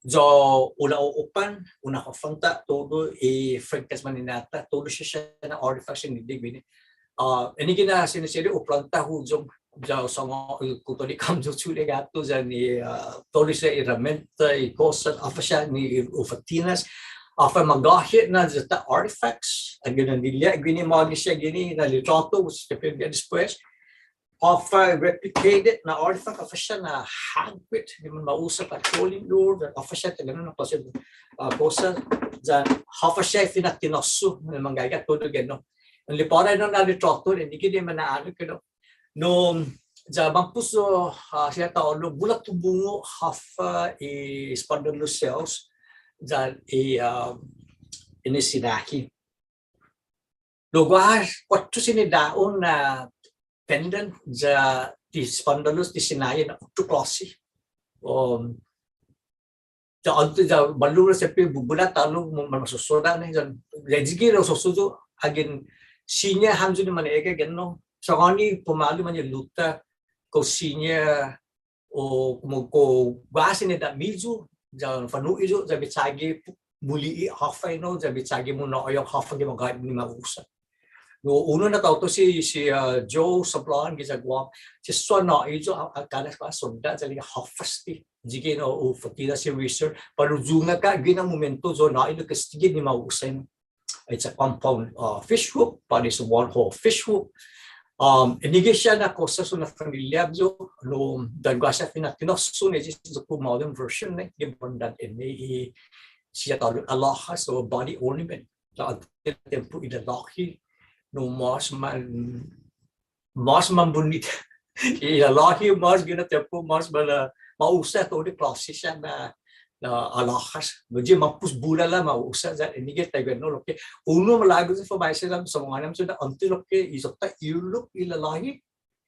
Ya hu na'o'opan, hu na'fåfanta' todu i frankas mañaina-ta, todu siha na artifacts ni dibini. Uh, enague' na siña, siña hu plånta huyong, ya hu sångan, uh, kuentos ni kåmyo chule' guatu, yan i, uh, todu siha i herramienta, i kosas, håfa siha ni, uh, fa'tinas, håfa magåhet na ya-ta artifacts, anggen un dilia, guini magi siha guini na litråtu, which is the period despues. Håfa replicated na artifact, håfa siha na hågguet, ni manma'usa petroleum ore, håfa siha taiguenao na klåsen, uh, kosas, yan håfa siha fina'tinås-hu, ni manggaige todu guenao. Ni para enao na litråtu, ni guini mana'anu guenao. No, ya mampos, uh, siha ta'lo, bula tumungo' håfa i spondylus cells, yan i, uh, ini sinahi. Lao guaha kuåttro siña da'on na pendant ya ti spondylus ti sinahi na otro klåsi. Um, ya åntes ya malu na siempre bubula ta'lo ma-, ma-, masosodda' ni, ya, ya ayugue' lao sosso yu', anggen siña hamyo ni mane'egga' guenao. Sangåni pumalu mañe'lu-ta, kao siña o komu kao guaha siña damiyu, ya fa'nu'i yu', ya bai chagi pu-, muli'e' håfa enao, ya bai chagi mungnå'yong håfa gi magåhet ni ma usa. No, unu na taotao si, si, uh, Joe Sablan giya Guam, si siña ha nå'i yu', a, a, kana' siña sodda', ya ilek-ña håfa este. Ayugue' enao, u fa'tinas i research, para u yungak ha' guihi na momento, yu' ha nå'i lokkue' este gi ni ma usa enao. It's a compound, uh, fish hook, but it's a one hole fish hook. Um, enague' siha na kosas hu na'familyia yu', no, ya guaha siha fina'tinås-hu ni, just the modern version ni, gi bondad ennao i siha ta'lo alhajas, so body ornament. Ya åntes na tiempo i lalåhi, no, mås man mås manbunita. I lalåhi mås guihi na tiempo mås ma-, ma'usa todu klåsi siha na, na alhajas. Enague' mampos bula la ma'usa ya enague' taiguenao lokkue'. Unu malago' yu' fabahasa na sa' månu na åntes lokkue' i iyo-ta ilok i lalåhi.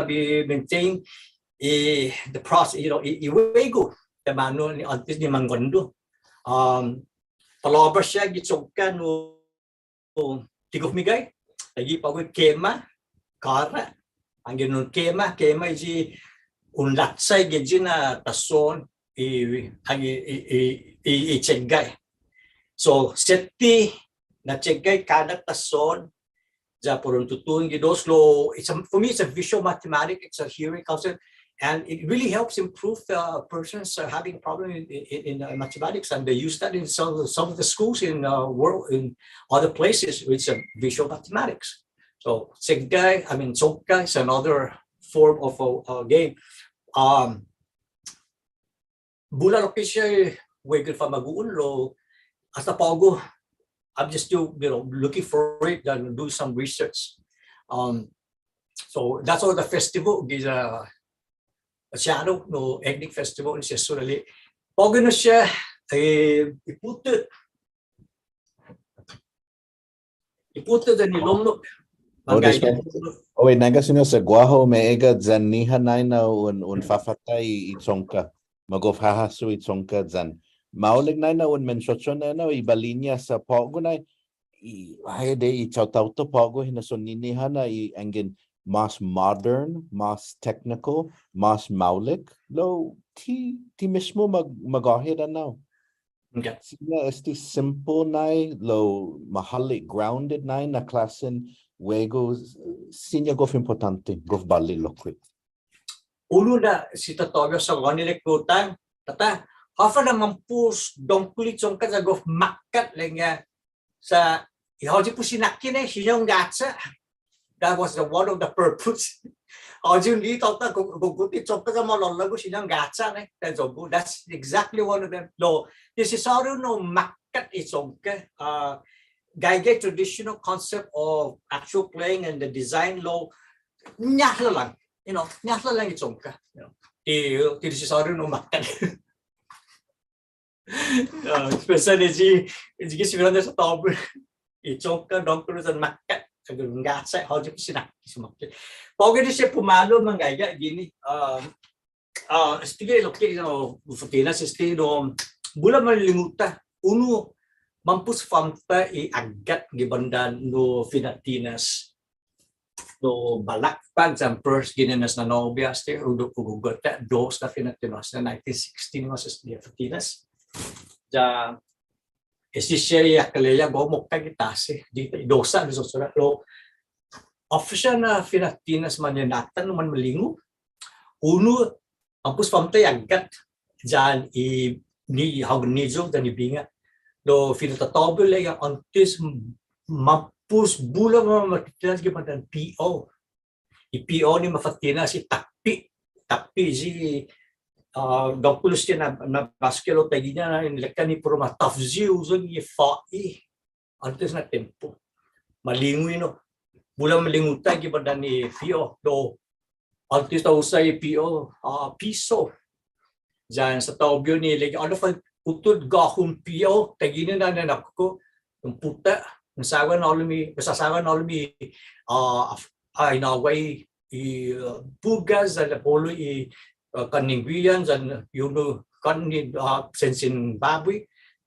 para bai maintain i, the process, you know, i, i huegu, taimanu ni åntes ni mangåndo. Um, palåbra siha gi chongka nu ti gof meggai, agi på'go kema, kåra, anggen un kema, kema i un lachai gi guihi na tason, i, agi, i, i, i, i cheggai. So, sette na cheggai kada tason, ya para un tutuhon gi dos lao, it's a, for me, it's a visual mathematics, it's a hearing concept, and it really helps improve the person's uh, having problem in, in, in uh, mathematics, and they use that in some, some of the schools in uh, world, in other places, it's a visual mathematics. So, cheggai, I mean, chongka is another form of a, a game. Um, bula lokkue' siha huegun famagu'on lao, asta på'go, I'm just still, you know, looking for it and do some research. Um, so that's all the festival, giya Siano, no, ethnic festival ni sesso lale. På'go na siha, eh, i putut I putut yan i lollok. Oh, despues. Oh, wait, nangga siña sa' guåhu, meggai ya-ñiha nai na un, un fafatta i, i chongka. Magof hahasso i chongka yan. Maolek nai na un mensiona nai na i bali-ña sa' på'go nai. I, ai adai i taotao-ta på'go hinasso-ñiha na i anggen mas modern, mas technical, mas maolek. Lao ti, ti mismo mag, magåhet ennao. Okay. Siña este simple nai, lao mahålik grounded nai na klåsen huegu, siña gof impottånte, gof båli lokkue'. Unu na si tatå-hu sa' guini ilek-hu, Tata, håfa na mampos dångkolo i chongka ya gof makkat ilek-ña sa' i håyi put sinakke nai, siña un gacha'. That was the one of the purpose. Håyi un li'e' tåta, go-, go'go'te i chongka ya malålagu, siña un gacha' nai. That's a good, that's exactly one of them. Lao, ti sisåriu-hu na makkat i chongka, uh, gaige traditional concept of actual playing and the design lao, ñålå'la' lang, you know, ñålå'la' lang i chongka, you know. Ti, ti sisåriu-hu na makkat. Ah, especially i, i gi siña un sa' tåbu. I chongka, dångkolo yan makkat. Sa' gacha', håyi put sinakke, sumakit. På'go ni siha pumalu manggaige guini. Ah, ah, este gi lokkue', you know, Fatinas, este, no, bula malingu-ta. Unu, mampos famta i ågat gi bandan nu Fina' Tinas. No, balakpan yan first ginen as na nobia este, hu gu-, hu gugota, dos na Fina' Tinas na nineteen sixty ni mas este Fina' Tinas. Ya, este siha i akaleya gof mokkat gi tasi, di, dos sa', di sosora, lao, håfa siha na fina'tinas mañaina-ta, no, manmalingu. Unu, mampos famta i aggat, yan i ni, hågu niyok, yan i binga. Lao fina'tatåbi yu' ilek-ña åntes, mampos bula ma, ma, matinas gi bandan P O. I P O ni mafa'tinas i tapi, tapi i, ah, dångkolo siha na, na basket lao taiguihi na, ilek-ña ni puru ma tafzi, usa gi fa'i. Åntes na tiempo. Malingu i, no. Bula malingu taiguihi gi bandan i P O, lao åntes ta usa i P O, ah, piso. Yan sa' ta'obi yu' ni ilek-ña, håfa, utot gahon P O, taiguihi na, na, na, kuku, un puta, un saga na hålom i, sa' saga na hålom i, ah, af-, ah, inågua i, ah, bugas, yan polu i, ah, kanin guihan, yan, you know, kanin, ah, sensen babuy.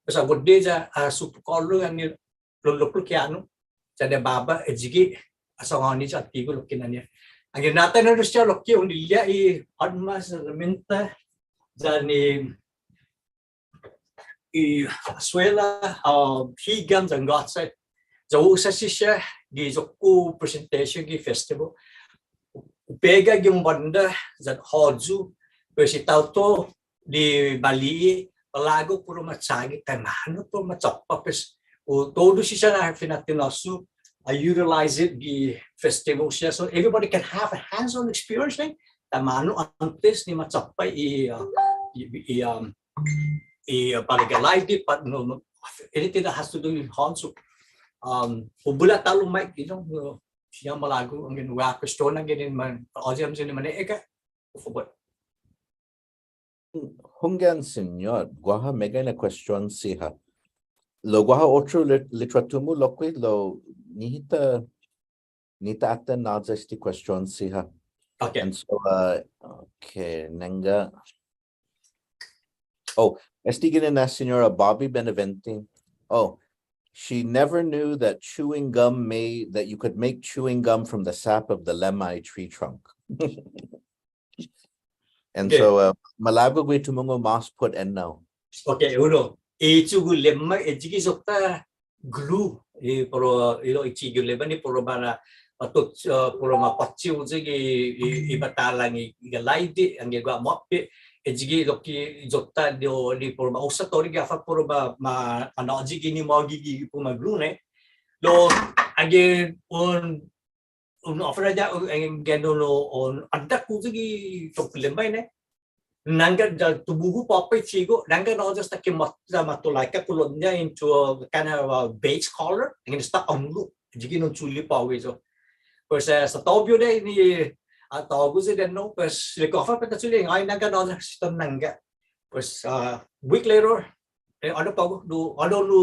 Sa' gof diha, ah, supu kålu, yan ni, loloklok i anu, sa' i båba, ayugue', asångan i sa' tigu lokkue' na niya. Anggen na'atina'i yu' siha lokkue', un li'e' i ådmas, herramienta, yan i, i suela, ah, higam, yan gåchai. Ya hu usa siha gi iyo-ku presentation gi festival. Hu pega gi un bånda, yan håyu, pues i taotao ni mali'e', malago' puru ma chagi, taimanu puru ma chåpa', pues, u, todu siha na fina'tinas-hu, I utilize it gi festival siha, so everybody can have a hands-on experience, no? Taimanu åntes ni ma chåpa' i, uh, i, i, um, i, uh, para galaide, but no, no, anything that has to do with hands-on. Um, hu bula ta'lo, Mike, you know, no, siha malago', anggen guaha kuestion, anggen ni man, audience ni mane'eka, hu fabot. Hunggan, Siñot, guaha meggai na kuestion siha. Lao guaha otro lit-, litråtu-mu lokkue', lao nihi ta, nihi ta atan na'ya este kuestion siha. Okay. And so, uh, okay, nangga. Oh, este ginen as Señora Bobby Benavente. Oh, she never knew that chewing gum made, that you could make chewing gum from the sap of the lemai tree trunk. And okay. So, uh, malago' gui' tumungo' mås put ennao. Okay, unu. I chugo' lemai, ayugue' iyo-ta glue. I puru, you know, i chugo' lemai ni puru para, uh, to, uh, puru ma påtte yu' gi, i, i batalang i, i galaide, anggen guaha måpe'. Ayugue' lokkue' iyo-ta ni, ni puru ma usa todu gi håfa puru ma, ma, ma nå'yi guini magi gi puru ma glue, no. Lao, anggen un un offer ya, un, anggen un, un ådda' yu' gi cho'gue lemai, no. Nangga ya tubu yu' påpa' i chugo', nangga na ya esta ki måtto, ya måtto like kolotña into a kind of a base color, anggen esta ånglo', ayugue' un chule' på'go. Pues, eh, sa' ta'obi yu' ni, ah, ta'obi yu' no, pues, ilek-hu håfa para ta chule', ai nangga na ya esta nangga. Pues, uh, week later, eh, hånao på'go, no, hånao nu,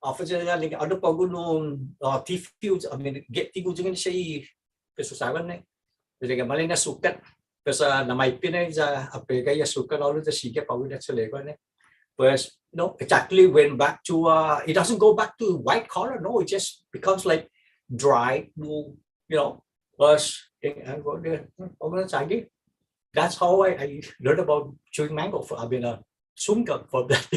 uh, håfa siha ilek-ña, hånao på'go nu, uh, tifu, I mean, get tigu yanggen siha i, pues, usaran, no. Ilek-ña maolek na sukat, pues, uh, na maipe na, ya, uh, pega i sukat, hålom ya sigi på'go na chule'-hu, no. Pues, no, it actually went back to, uh, it doesn't go back to white color, no, it just becomes, like, dry, no, you know, pues, eh, eh, go there, hmm, hågu na chagi. That's how I, I learned about chewing mango for, I mean, uh, chewing gum for that.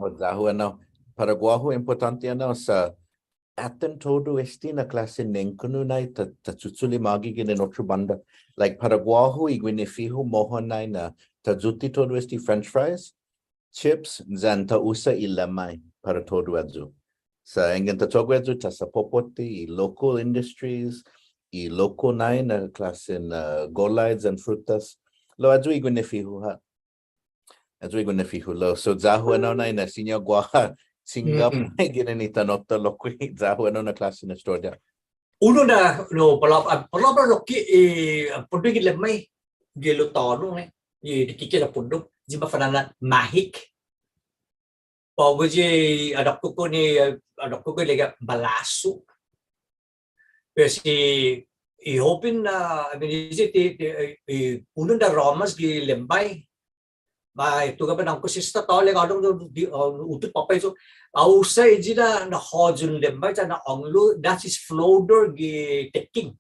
Oh, ya-hu ennao. Para guåhu impottånte ennao sa' atan todu este na klåsen nengkanno' nai ta, ta chuchule' magi ginen otro bånda. Like, para guåhu i guinifi-hu mohon nai na ta yute' todu este french fries, chips, yan ta usa i lemai para todu ayu. Sa' yanggen ta cho'gue ayu ta sapopotte i local industries, i local nai na klåsen, uh, gulai yan frutas. Lao ayu i guinifi-hu ha'. Ayu i guinifi-hu lao. So ya-hu ennao nai na siña guaha chinga' ginen i tano'-ta lokkue', ya-hu ennao na klåsen estoria. Unu na, no, palåbra, ah, palåbra lokkue', eh, put gi lemai, gi hilo' tåno', no, i dikike' na put, i mafa'na'an mahik. På'go i, adåkko' ni, adåkko' ilek-ña balasu. Pues i, i hoben na, I mean, is it, i, i, i, unu na ramas gi lemai. Bai, tungo' para un kosista tåya' hålom nu, di, uh, utot påpa' yu'. A'usa i, i na, na håyon lemai, na ånglo', that is floater gi tekking.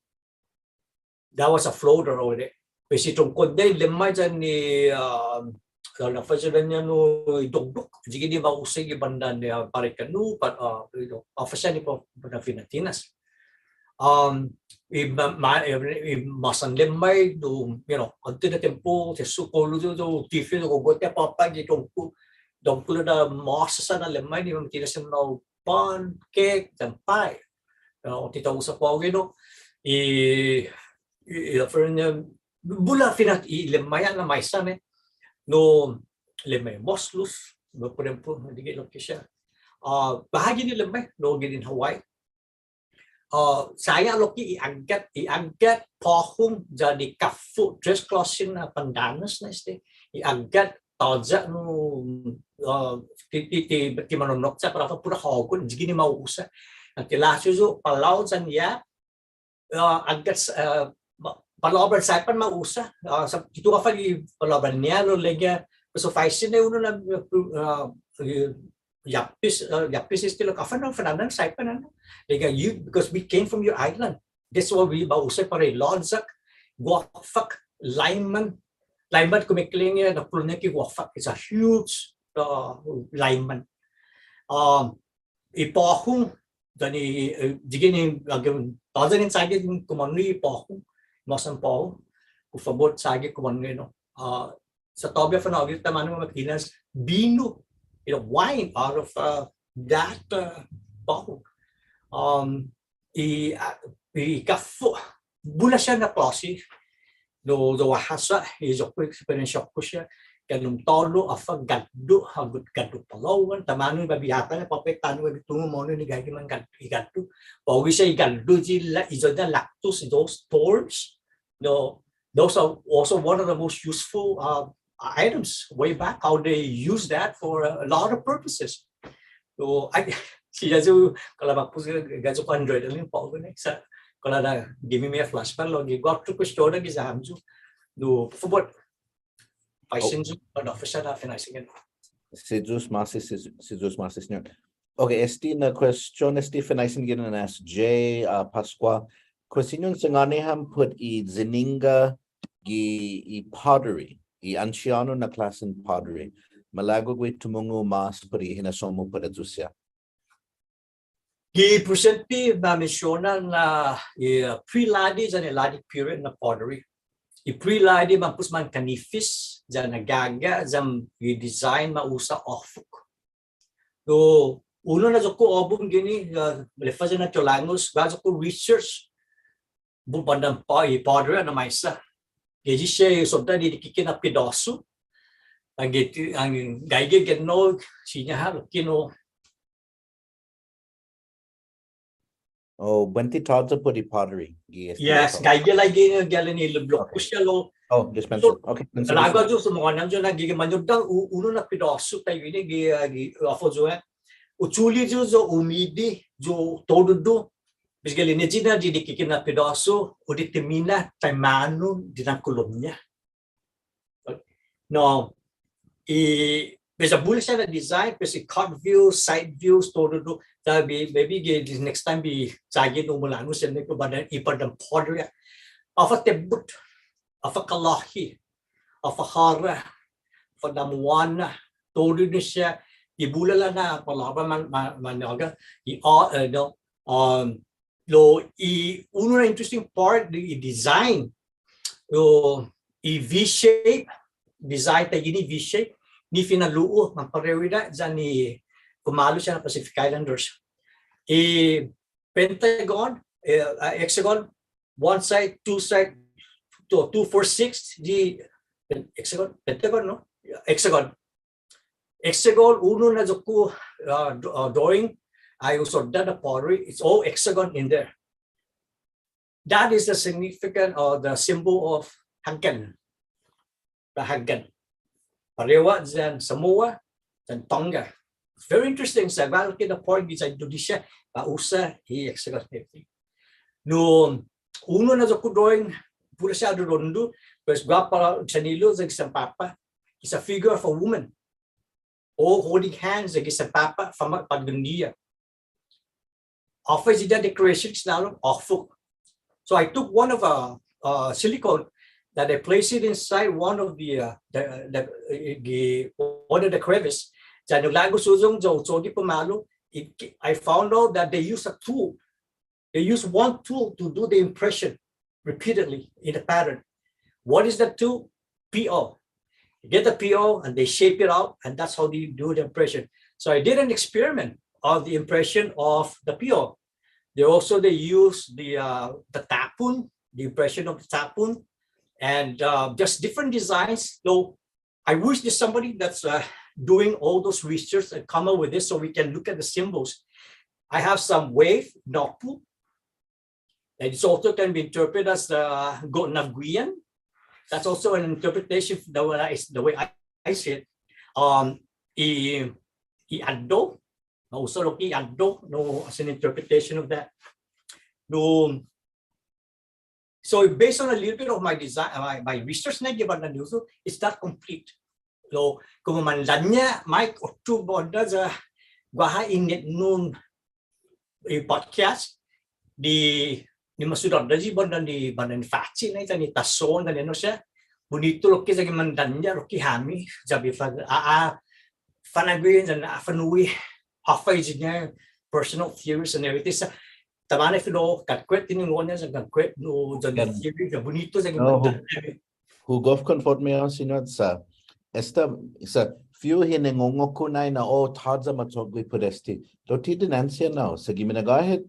That was a floater already. Pues i tungkon-ña i lemai yan i, uh, håfa siha ilek-ña nu i dokdok. Ayugue' ni ma usa gi bandan, uh, Parikanu, pat, uh, you know, håfa siha ni pa, pa na fina'tinas. Um, i ma-, ma-, i, i måsa na lemmai, no, you know, åntes na tiempo, ti hu kollo yu', yu', ti feel ko gotte påpa' gi dångkolo, dångkolo na måsa sa' na lemmai ni matinas na pan, cake, yan pie. You know, ti ta usa på'go, no? I, i, i, for, um, bula finat i lemmai na maisa, no, lemmai måslus, no, por ehemplo, dikike' lokkue' siha. Ah, bihåyan i lemmai, no, ginen Hawaii. Ah, sa' lokkue' i åggat, i åggat, påhong, yan i kaffo', dress closet na pandanus na este, i åggat, tåya' nu, ah, ti, ti, ti, ti manonokcha' para put hågon, yan ginen ma usa. Yan ti lachi yu', palao yan ya, ah, åggat, ah, ma-, palåbra Saipan ma usa, ah, sa' ti hu håfa gi palåbra-ña lao ilek-ña, pues, faisen na unu na, ah, eh, Yapis, uh, Yapis is still, håfa na, håfa na, Saipan, no? Ilek-ña, you, because we came from your island. That's why we, ma usa para i låyak, guåfak, laiman, laiman kumekeilek-ña, na kulu-ña ki guåfak. It's a huge, uh, laiman. Um, i påhong, yan i, eh, dikike' ni, uh, tåya' ni chagi kumångnge' i påhong, mås påhong, put fabot chagi kumångnge', no? Uh, sa' tåya' fanå'gue taimanu ma matinas binu, you know, wine out of, uh, that, uh, bottle. Um, i, uh, i kaffo', bula siha na klåsi, lao, lao guaha sa', i iyo-ku experience-ku siha, kalan tåno', håfa, gåddo', hågu, gåddo' palao'an, taimanu bai bai atan, påpa' i tano' bai bai tungo' mo'na ni gaige mangåddo', i gåddo'. På'go siha i gåddo', i la-, i iyo-ña lactose, those thorns, no, those are also one of the most useful, uh, items way back, how they use that for a lot of purposes. So, I, si Yesu, kalau bagus, gajo android ini, på'go ni, sa', kalau ada, give me a flashback, lao, gi, go to question, gi sa' hamyo. No, put fabot. Faisen yu', no, faisen na, finaisen. Si Yu'os ma'åse', si, si Yu'os ma'åse', siñot. Okay, este na question este finaisen ginen as J, uh, Pascua. Kuestion, sangåni ham put i yininga gi i pottery, i ansiånu na klåsen pottery. Malago' gue' tumungo' mås put i hinasso-mu put ayu siha. Gi presente ma mensiona na i, uh, pre-Laddie yan i Laddie period na pottery. I pre-Laddie mampos mangkanifes, yan na'gåga', yan i design ma usa håfok. So, unu na iyo-ku åbom guini, uh, maleffa yan na tiolångus, guaha iyo-ku research, bula bandan pa-, i pottery na maisa. Gaige siha i sodda' didikike' na pedåsu. Anggen ti, ang gaige ginen, siña ha', lokkue' no. Oh, buente tåya' put i pottery. Gi este. Yes, gaige lagi gi halom i lokkue' siha lao. Oh, dispensa. So, okay, dispensa. Lagu ayu sa' mangånam ayu na gi mañodda' u-, unu na pedåsu taiguini gi, uh, gi, uh, håfa ayu, eh. Hu chule' ayu, ayu hu midi, ayu todu, ayu. Pues gi halom ni ayu na didikike' na pedåsu, hu determina taimanu dinankolom-ña. No, i, pues bula siha na design, pues i cut view, side views, todu, ayu. Sa' bi, maybe gi, gi next time bi, sa' gi no mulanu siha ni ko' bandan, i bandan pottery. Håfa tebut, håfa kalåhi, håfa håra, håfa damuana, todu ni siha, i bula la na palåbra man, man, manå'gue, i, uh, eh, no, um, lao i unu na interesting part, i design. Lao i V shape, design taiguini V shape, ni finalu'u, manparehu yan i kumalu siha na Pacific Islanders. I pentagon, eh, uh, hexagon, one side, two side, two, two, four, six, di hexagon, pentagon, no? Hexagon. Hexagon, unu na iyo-ku, uh, d-, uh, drawing, I also done the pottery. It's all hexagon in there. That is the significant or the symbol of Haggan. The Haggan. Parehu yan Samoa, yan Tonga. Very interesting. Sa' guaha lokkue' na part giya Indonesia, ma usa i hexagon. No, unu na iyo-ku drawing, puru siha redondo, pues guaha para chanhilo' yan gi sanpapa'. It's a figure of a woman. O holding hands yan gi sanpapa', fama' påtgon-ñiha. Håfa i decorations na'lon, håfok. So I took one of a, uh, silicone that I placed it inside one of the, uh, the, the, uh, the, one of the crevice. Yan lågu suyong, ya hu cho'gue pumalu, it, I found out that they use a tool They use one tool to do the impression repeatedly in a pattern. What is that tool? P O. You get the P O and they shape it out, and that's how they do the impression. So I did an experiment of the impression of the P O. They also, they use the, uh, the tapon, the impression of the tapon, and, uh, just different designs. Though I wish there's somebody that's, uh, doing all those research and come up with this so we can look at the symbols. I have some wave, nokpu, and it's also can be interpreted as the go'navguian. That's also an interpretation the way I, the way I, I see it. Um, i, i addo, no, solo i addo, no, as an interpretation of that. No, so based on a little bit of my design, my, my research na gi bandan usu, it's not complete. So, komu mandanña', Mike, otro bånda ya guaha inetnon i podcast, ni, ni masudåt ayu bånda ni, bånda ni Fachi na, yan i Tason na, no siha. Bunitu lokkue' ya gi mandanña' lokkue' hami, ya bai fa-, a, a, fa'nå'gue yan a fa'nu'i håfa i iyon-ña personal theories and everything. Sa' taimanu fino' kåtkuentos ni tiningo'-ña, sa' kåtkuentos, no, yan i theory, ya bunitu ya gi mandanña'. Hu gof konfotme hao, Siñot, sa' esta, sa' fihu hinengongok-hu nai na, o, tåya' machotgue put este. Lao ti dinancian nai, sa' gi minagåhet,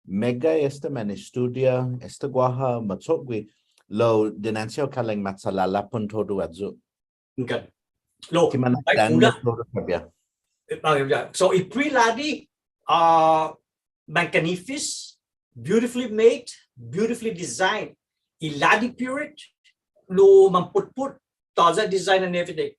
meggai esta man estudia esta guaha machotgue, lao dinancian hao kalang macha'lalapon todu ayu. Okay. Lao, ti man like, dånña' todu tåya'. Eh, ah, yeah. So, i pre-Ladi, uh, mankanifis, beautifully made, beautifully designed. I Ladi period, no, manputput, tåya' design and everything.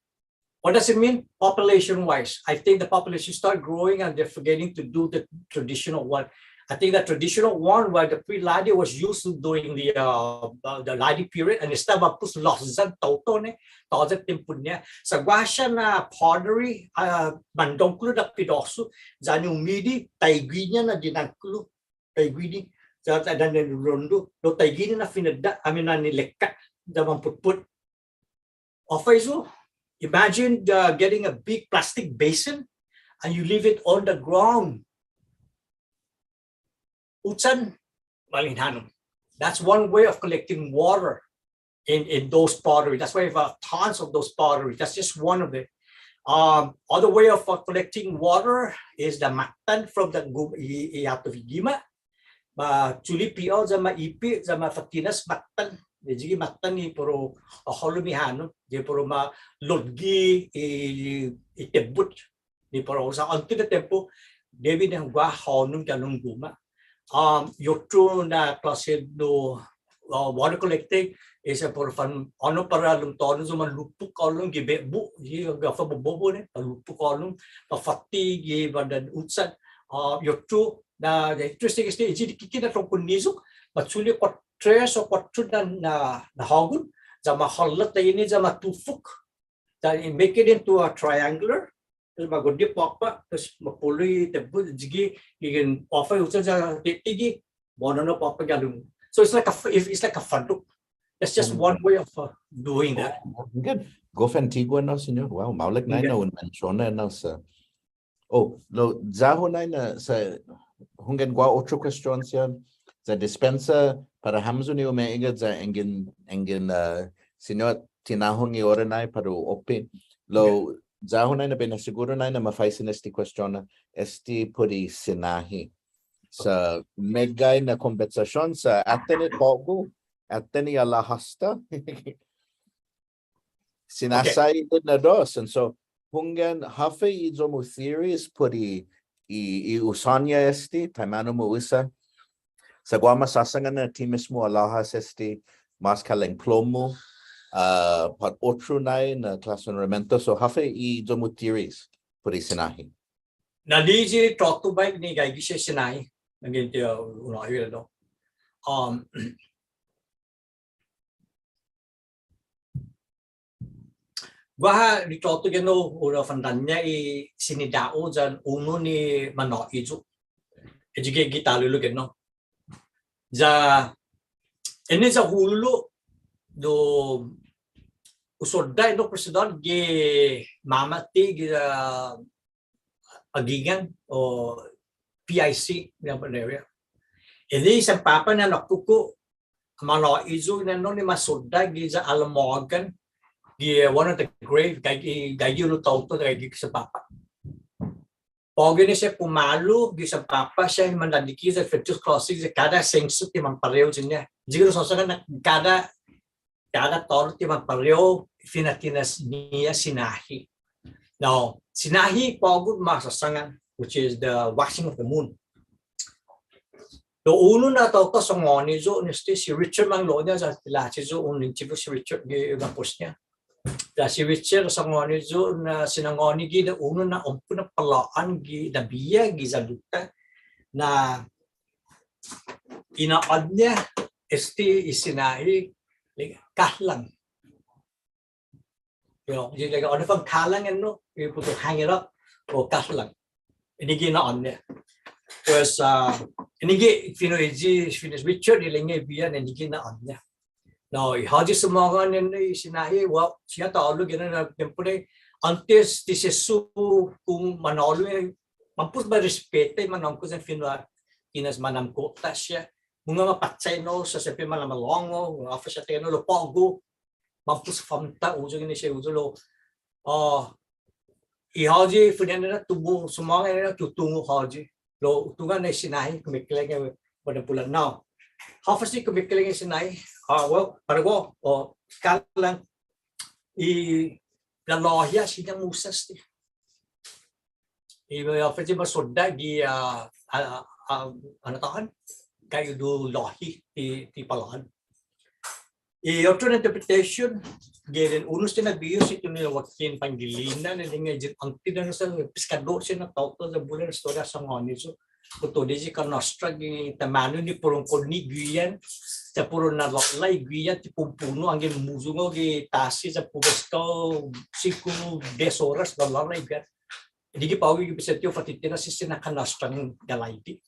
What does it mean? Population-wise, I think the population start growing and they're forgetting to do the traditional one. I think that traditional one where the pre-Ladi was used to doing the, uh, uh, the Ladi period, and esta manput lost yan taotao, no, tåya' tiempo-ña. Sa' guaha siha na pottery, uh, mandångkolo na pidåsu, yan i umidi, taiguiña na dinångkolo, taiguini, yan, yan i rondu, lao taiguini na finedda', I mean, na nilekka', yan manputput. Håfa i iyon, imagine, uh, getting a big plastic basin and you leave it on the ground. Uchan, malinhånao. That's one way of collecting water in, in those pottery. That's why we have tons of those pottery. That's just one of it. Um, other way of, uh, collecting water is the mattan from the gu-, i, i åtok i gima'. Ma chuli' pi'ao yan ma ipe' yan ma fatinas mattan. Ayu gi mattan ni para u hålom i hånom, ni para u ma lotge i, i tebbot. Ni para u sa' åntes na tiempo, debi di guaha hånom gi halom guma'. Um, i otro na klåsen, no, uh, water collecting is para u fan, hånom para u lomtåno' yan ma lupok hålom gi bebu, gi, gi håfa bobobo, no, ma lupok hålom, ma fatte gi bandan uchan. Uh, i otro, na, na interesting este, i dikike' na trongko niyok, ma chule' kuåt-, tres o kuåttro na, na, na hågon, yan ma hålla' taiguini yan ma tufok. Yan make it into a triangular, yan ma gotde påpa', yan ma polu i tebbot, ayu gi, gi håfa i uchan yan tetegi, mo'na na påpa' gi halom. So it's like a f-, it's like a fadok. That's just one way of, uh, doing that. Oh, good. Gof antigu enao, Siñot. Wow, maolek nai na un mensiona enao sa'. Oh, lao, ya-hu nai na sa', hunggan guaha otro question siha, ya dispensa para hamyo ni umegga' ya yanggen, yanggen, uh, Siñot tinahong i ora nai para u oppe. Lao, ya-hu nai na bai na'siguru nai na mafaisen este question na, este put i sinahi. Sa' meggai na kombetsasion sa' atan i på'go, atan i alahas-ta. Sinasai na dos. And so, hunggan, håfa i iyo-mu theories put i, i, i usa-ña este, taimanu ma usa. Sa' guaha masasangan na ti mismo alahas este, mas kalang plomo, uh, pat otro nai na klåsen heramienta. So, håfa i iyo-mu theories put i sinahi. Na li'e' i tråtu bai ni gaige siha sinahi, yanggen ti, uh, un åhe' lao. Um, guaha ni tråtu guenao, ora fandanña' i sinidao' yan unu ni manå'i yu'. Ayu gi, gi talulu guenao. Ya, enao ya hulo', no, hu sodda' enao president gi mama'ti gi, uh, Aguingan o P I C, yan area. Ini i sanpapa' na na'kuku, manå'i yu' na nu ni masodda' giya Alamoggan, gi, uh, one of the grave, gaige, gaige unu taotao, gaige gi sanpapa'. På'go ni siha pumalu, gi sanpapa' siha mandadiki' ya Fentus Crossing, ya kada sengsu ti manparehu siña. Yanggen hu såsangan na kada, kada tåno' ti manparehu fina'tinas-ñiha sinahi. Now, sinahi på'go ma såsangan, which is the waxing of the moon. Lao unu na taotao sangåni yu' ni este si Richard Manglona, ya ti lachi yu' un interview si Richard gi mampos-ña. Ya si Richard sangåni yu' na sinangåni gi na unu na onpu na palå'an gi na biha giya Luta na i na'ån-ña este i sinahi, like, kahlang. You know, you like, oh, the phone kahlang, you know, you put to hang it up, o kahlang. Ini gi na'ån-ña. Pues, uh, ini gi, fino' i, fino' Richard, ilek-ña i biha, ini gi na'ån-ña. Now, i håyi sumångan ni i sinahi, well, siha ta'lo guihi na tiempo ni, åntes ti sesso ku manhålom, mampos ma respeta i manåmko' yan fino', tinas manåmko' ta siha. Mungnga ma pachai no, sa' siempre mana'malångu, håfa siha taiguenao, lao på'go, mampos famta' usa guini siha usa lao, ah, i håyi fine'nana tubu sumångan na hu tungo' håyi. Lao hu tungo' na i sinahi kumekeilek-ña båda pulan. Now, håfa siha kumekeilek-ña i sinahi, ah, well, para guåhu, oh, kahlang i lalåhi ha' siña ma usa este. I, uh, håfa siha masodda' gi, uh, uh, uh, anotåhan, kayu du låhi ti, ti palån. I otro na interpretation, gi unu este na bihu si Tony Joaquin Pangilinan, na ilek-ña i åntes na sa' piskådu siha na taotao ya bula na estoria sangåni yu'. Kao todu i kanastra gi taimanu ni puru un konne' guihan, ya puru un na'lå'la' guihan ti pumpuno' anggen humuyong hao gi tasi ya puru un estå singko, dies oras na'lå'la' guihan. Dikike' på'go gi bisita yu' fa'titinas este na kanastran galaide'.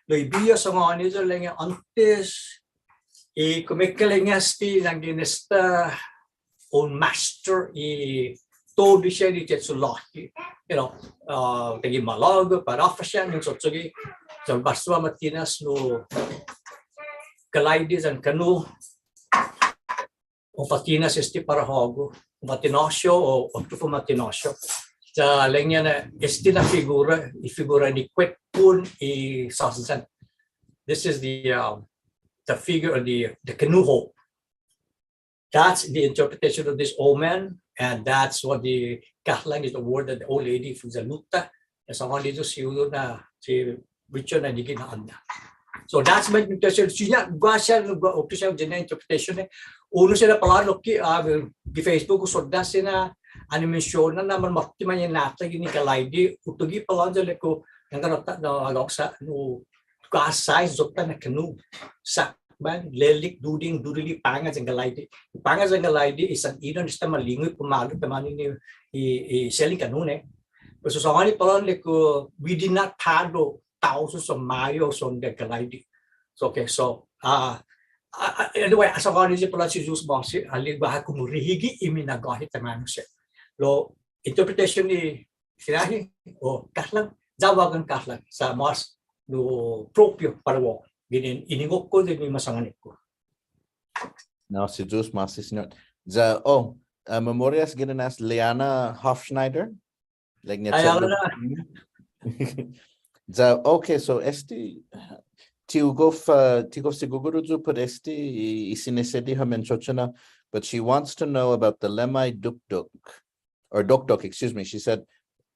Lao i bihu sangåni yu' ilek-ña åntes, i kumekeilek-ña este yanggen esta un master i todu siha i che'cho' låhi. You know, uh, taiguini malago', para håfa siha, ni cho'cho'gue, ya basua matinas nu galaide' yan kanu, un fa'tinas este para hågu, un fa'tinåsio o otro fuma'tinåsio. Ya ilek-ña na este na figura, i figura ni kuetpon i såsyan. This is the, um, the figure of the, the canoe hoe. That's the interpretation of this old man, and that's what the kahlang is, the word that the old lady from Zaluta, na sangåni yu' si unu na, si Richard na dikike' na anda. So that's my interpretation. Siña, guaha siha, guaha otro siha, yan interpretation, eh. Unu siha na palån lokkue', ah, gi Facebook, hu sodda' siha na, anai mensiona na manmåtto mañaina-ta guini galaide', hu tuge' palån ya ilek-hu, yanggen atan, no, agak sa', no, guaha size iyo-ta na kanu. Sa' man, lelek, duding, duduli, panga yan galaide'. Panga yan galaide' i sanhiyong esta malingu i pumalu taimanu ni i, i selling kanu, no. Pues hu sangåni palån ilek-hu, we did not paddle thousands of miles on the galaide'. So, okay, so, uh, uh, uh, anyway, hu sangåni palån si Yu'os ma'åse', ali guaha kumurihige i minagåhet taimanu siha. Lao, interpretation ni sinahi, o kahlang, ya guaha kahlang, sa' mås nu propio para guåhu. Ginen, i ningo'-ku yan i masangåni-ku. No, si Yu'os ma'åse', Siñot. Ya, oh, uh, memorias ginen as Liana Hofschneider. Ilek-ña. Ay, che'lu. Ahora. Ya, okay, so este, ti hu gof, uh, ti hu gof siguguru yu' put este, i, i sinesedi ha' mensiona, but she wants to know about the Lemai Dukduk. Or Dokdok, excuse me, she said,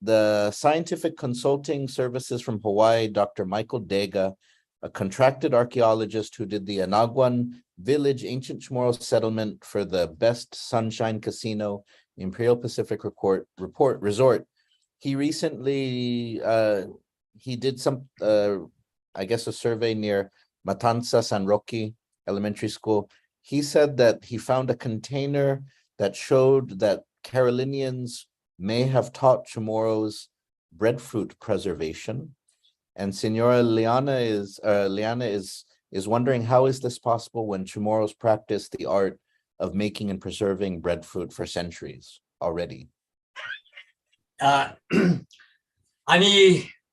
the scientific consulting services from Hawaii, Doctor Michael Dega, a contracted archaeologist who did the Anagwan Village Ancient Chamorro Settlement for the Best Sunshine Casino, Imperial Pacific Record, Report Resort. He recently, uh, he did some, uh, I guess, a survey near Matanzas San Roque Elementary School. He said that he found a container that showed that Carolinians may have taught Chamorros breadfruit preservation. And Senora Liana is, uh, Liana is, is wondering, how is this possible when Chamorros practice the art of making and preserving breadfruit for centuries already? Uh, ani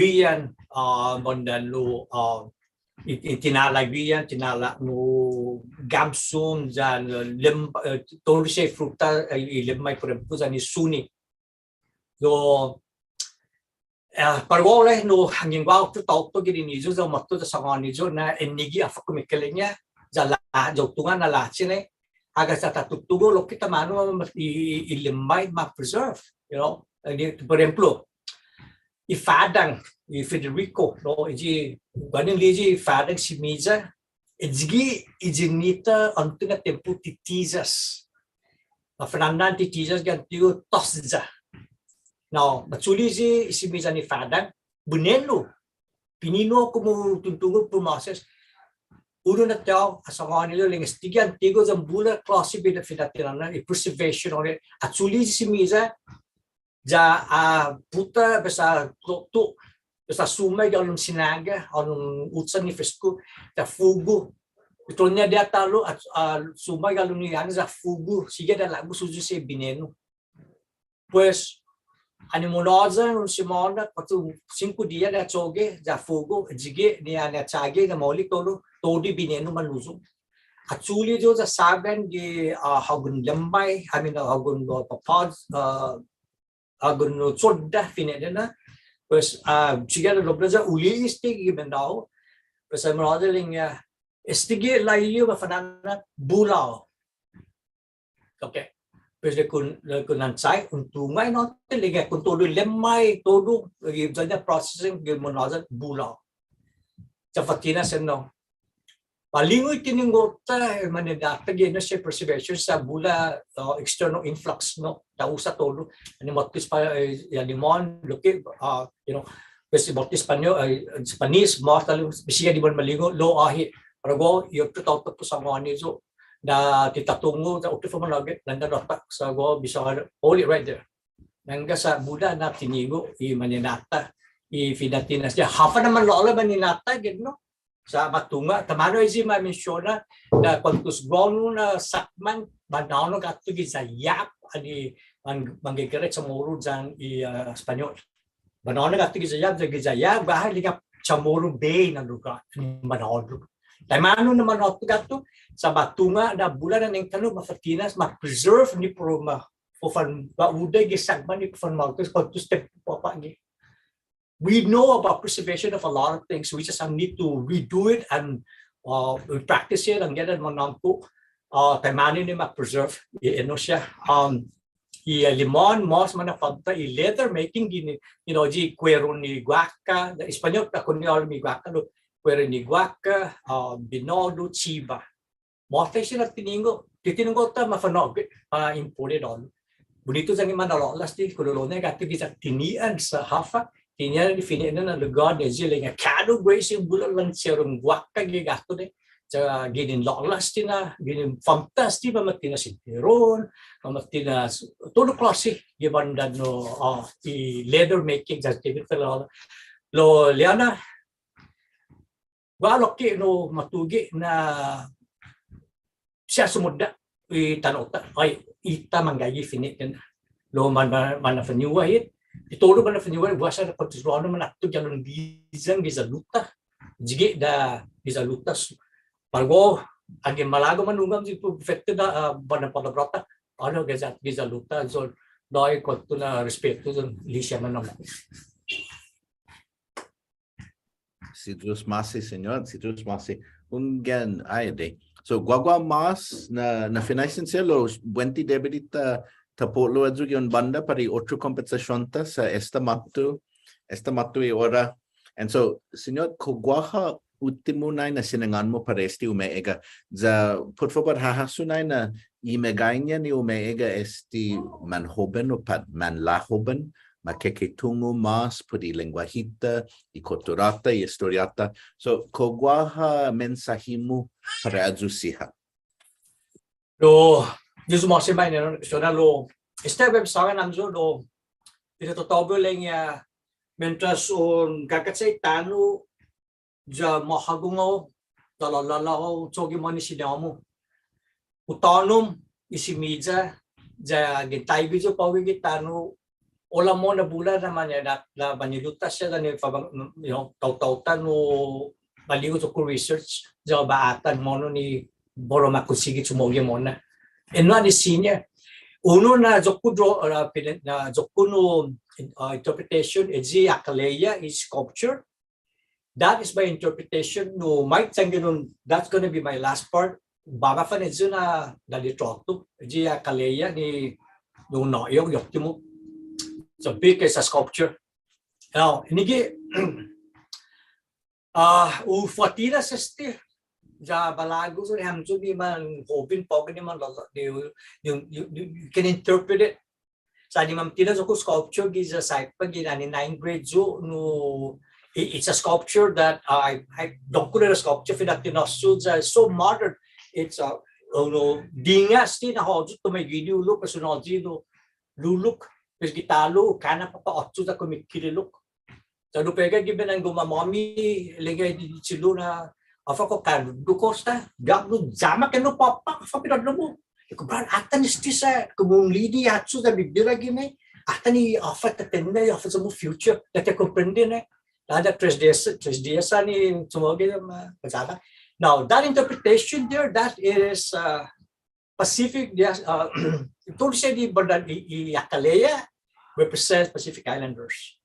guihan, ah, bandan nu, ah, i, i tinala' guihan, tinala' nu gamsum, yan, eh, lem-, eh, todu siha i fruta, eh, i lemmai, por ehemplo, yan i suni. Lao, eh, para guåhu, no, yanggen guåhu otro taotao gi dinhi yu', ya måtto ya sangåni yu' na ennaigi' håfa kumekeilek-ña, ya la, ya hu tungo' na låchi, no. Hagas ya ta tutugo' lokkue' taimanu i, i, i lemmai ma preserve, you know. Ni, por ehemplo, i fadang, i Federico, no, i, guaha ni li'e' i fadang simiya, ayugue' i ninita åntes na tiempo titiyas. Mafa'na'an titiyas gi antigu tås ya. Now, machule' i simiya ni fadang, bunenu. Pininu komu tuntungo' hu promoses. Unu na tiempo, ha sangåni yu' ilek-ña estague' antigu yan bula klåsi bida fina'tinån-ña, i preservation of it. Achule' i simiya, ya, ah, puta, pues, ah, tutuge', pues, ah, sumai gi halom sinaga, halom usa ni fresku, ya fugu. Otro-ña diha ta'lo, ah, ah, sumai gi halom ni añas, ya fugu, sigi ya lågu suyu siha i binenu. Pues, annai munhåyan un simåna, kuåtro, singko dia ya cho'gue, ya fugu, ayugue' ni annai chagi, ya maolek todu, todu i binenu manhuyong. Achule' yu' ya sågan gi, ah, hågon lemmai, I mean, ah, hågon, ah, påpa', ah, hågon, ah, sodda' fine'nena. Pues, ah, sigi ya doble ya hu li'e' este gi mandå-hu. Pues, ah, munhåyan ilek-ña, ah, estague' lahi-hu, mafa'na'an, bulao. Okay. Pues ilek-hu, ilek-hu na chagi, un tungo' nu, ilek-ña, kon todu lemmai, todu, i, ya-ña processing, gi munhåyan bulao. Sa' fa'tinas enao. Malingu i tiningo'-ta, eh, mañaina-ta gi enao siha preservation sa' bula, uh, external influx, no? Ta usa todu. Annai måtto i Spa-, eh, ya limon, lokkue', uh, you know, pues måtto i Españot, eh, Spanish, mås ta'lo, bisigi di man malingu, lao åhe', para guåhu, i otro taotao hu sangåni yu', na ti ta tungo', ya otro fuma'nå'gue, landa' nota, sa' guåhu, bisa, hold it right there. Nangga sa' bula na tiningo' i mañaina-ta, i fina'tinas-ña. Håfa na manlå'la' mañaina-ta, gaige, no? Sa' ma tungo', taimanu i ma-mensiona, na kuentos guåhu na sakman, binahu na guatu giya Yap, annai man-, manggeggera Chamoru yan i, ah, Españot. Binahu na guatu giya Yap, giya Yap, guaha ilek-ña Chamoru Bay na lugåt, binahu. Taimanu na manå'gue guatu, sa' ma tungo' na bula na nengkanno' mafa'tinas, ma-preserve ni para u ma-, para u fan, para u usa gi sakman ni para u fanmagos, kuentos tiempo påpa' gi. We know about preservation of a lot of things. We just need to redo it and, uh, we practice it and get it manåmko'. Uh, taimanu ni ma-preserve, i, i, no siha. Um, i, uh, limon, mås mana'fåtta, i leather making, ginen, you know, gi kueru ni guaca, Españot, ta konne' hålom i guaca, no, kueru ni guaca, uh, binodo, chiva. Måtai siha na tiningo', ti tiningo'-ta mafa'nå'gue, ah, imported hålom. Bunitu yanggen manlå'la' este, kololo'ña guatu giya Tinian sa' håfa, Tinian ni fine'nana na lugåt ni ayu ilek-ña kådu gui' siha bula lancheron guaca gi guatu ni, sa' ginen lå'la' este na, ginen fåtta este, mamatinas sintiron, mamatinas todu klåsi, gi bandan nu, ah, i leather making, ya ti hu tungo' lao, li'e' na, guaha lokkue' nu matuge' na siha sumodda' i tano'-ta. Ai, i ta manggaige fine'nana. Lao man, man, mana'fañua hit. Ti todu mana'fañua hit, guaha siha na kuentos guåhu na manatto gi halom biyong giya Luta. Ayugue' da giya Luta. Para guåhu, anggen malago' manungan si profeta na, ah, bandan palabrå-ta. Ano, giya, giya Luta. So, dångkolo na respetu, so, li'e' siha manåmko'. Si Yu'os ma'åse', Siñot, si Yu'os ma'åse'. Hunggan, ai adai. So, guaguaha mås na, na finaisen siha lao, buente debi di ta, ta po'lo ayu gi un bånda para i otro kompensasion-ta, sa' esta måtto, esta måtto i ora. And so, Siñot, kao guaha uttimo nai na sinangån-mu para este umeegga'. Ya, put fabot, ha hasso nai na i meggaiña ni umeegga' este manhoben o pat manla'hoben, ma keketungo' mås put i lengguahi-ta, i kuttura-ta, i estoriå-ta. So, kao guaha mensåhi-mu para ayu siha? Lao, Yu'os ma'åse' mañaina, so na lao, este bai bai sångan hamyo lao, esta tåta bai ilek-ña, mientras un gagache i tano', ya mahågong hao, Sa' lao, lao, lao, cho'gue månu i siñå-mu. Hu tånom i simiya, ya ginen taigue yu' på'go gi tano', lao mo'na bula na mañaina, na mañe'lu-ta siha, na ni fabang, you know, taotao-ta nu mali'e' yu' ku research, ya bai atan mo'na ni para u ma konsigi chumo'gue mo'na. Ennao ni siña. Unu na iyo-ku dra-, uh, pina-, na iyo-ku nu, uh, interpretation, eyi Akaleya, i sculpture, that is my interpretation. No, Mike Sanginon, that's gonna be my last part. Baba fan eyi na dali trotu. Eyi Akaleya ni, no, no, yo, yo, timo. So big as a sculpture. Now, ini gi, ah, u fatinas este. Ya balagu so hamyo ni man hoben på'go ni man lo, you, you, you, you can interpret it. Sa' ni mamatinas yu' ku sculpture giya Saipan, ginen ninth grade yu', no, i-, it's a sculpture that, uh, I, I dångkolo na sculpture fina'tinas yu', ya so modern. It's a, uh, no, dinga este na håyu, todu maigi i lulok, personal di, no, lulok, pues gi ta'lo, kana papa' åcho' ya kumekeilok. Sa' hu pega gi binan-måmi, ilek-ña i che'lu na, håfa kao kadudu kao esta, ya-mu ya-mu kao påpa', håfa pinodlo-mu. Ilek-hu, Brian, atan este sa', komu un li'e' ni håcho' ya bibira gi, atan i håfa ta tenne', håfa sa' mo future, ya ti komprende, no. Lao ya tres dies, tres dies sa' ni chumo'gue ma, ma ya-mu. Now, that interpretation there, that is, uh, Pacific, yes, uh, todu siha i bånda i, i Akaleya represents Pacific Islanders.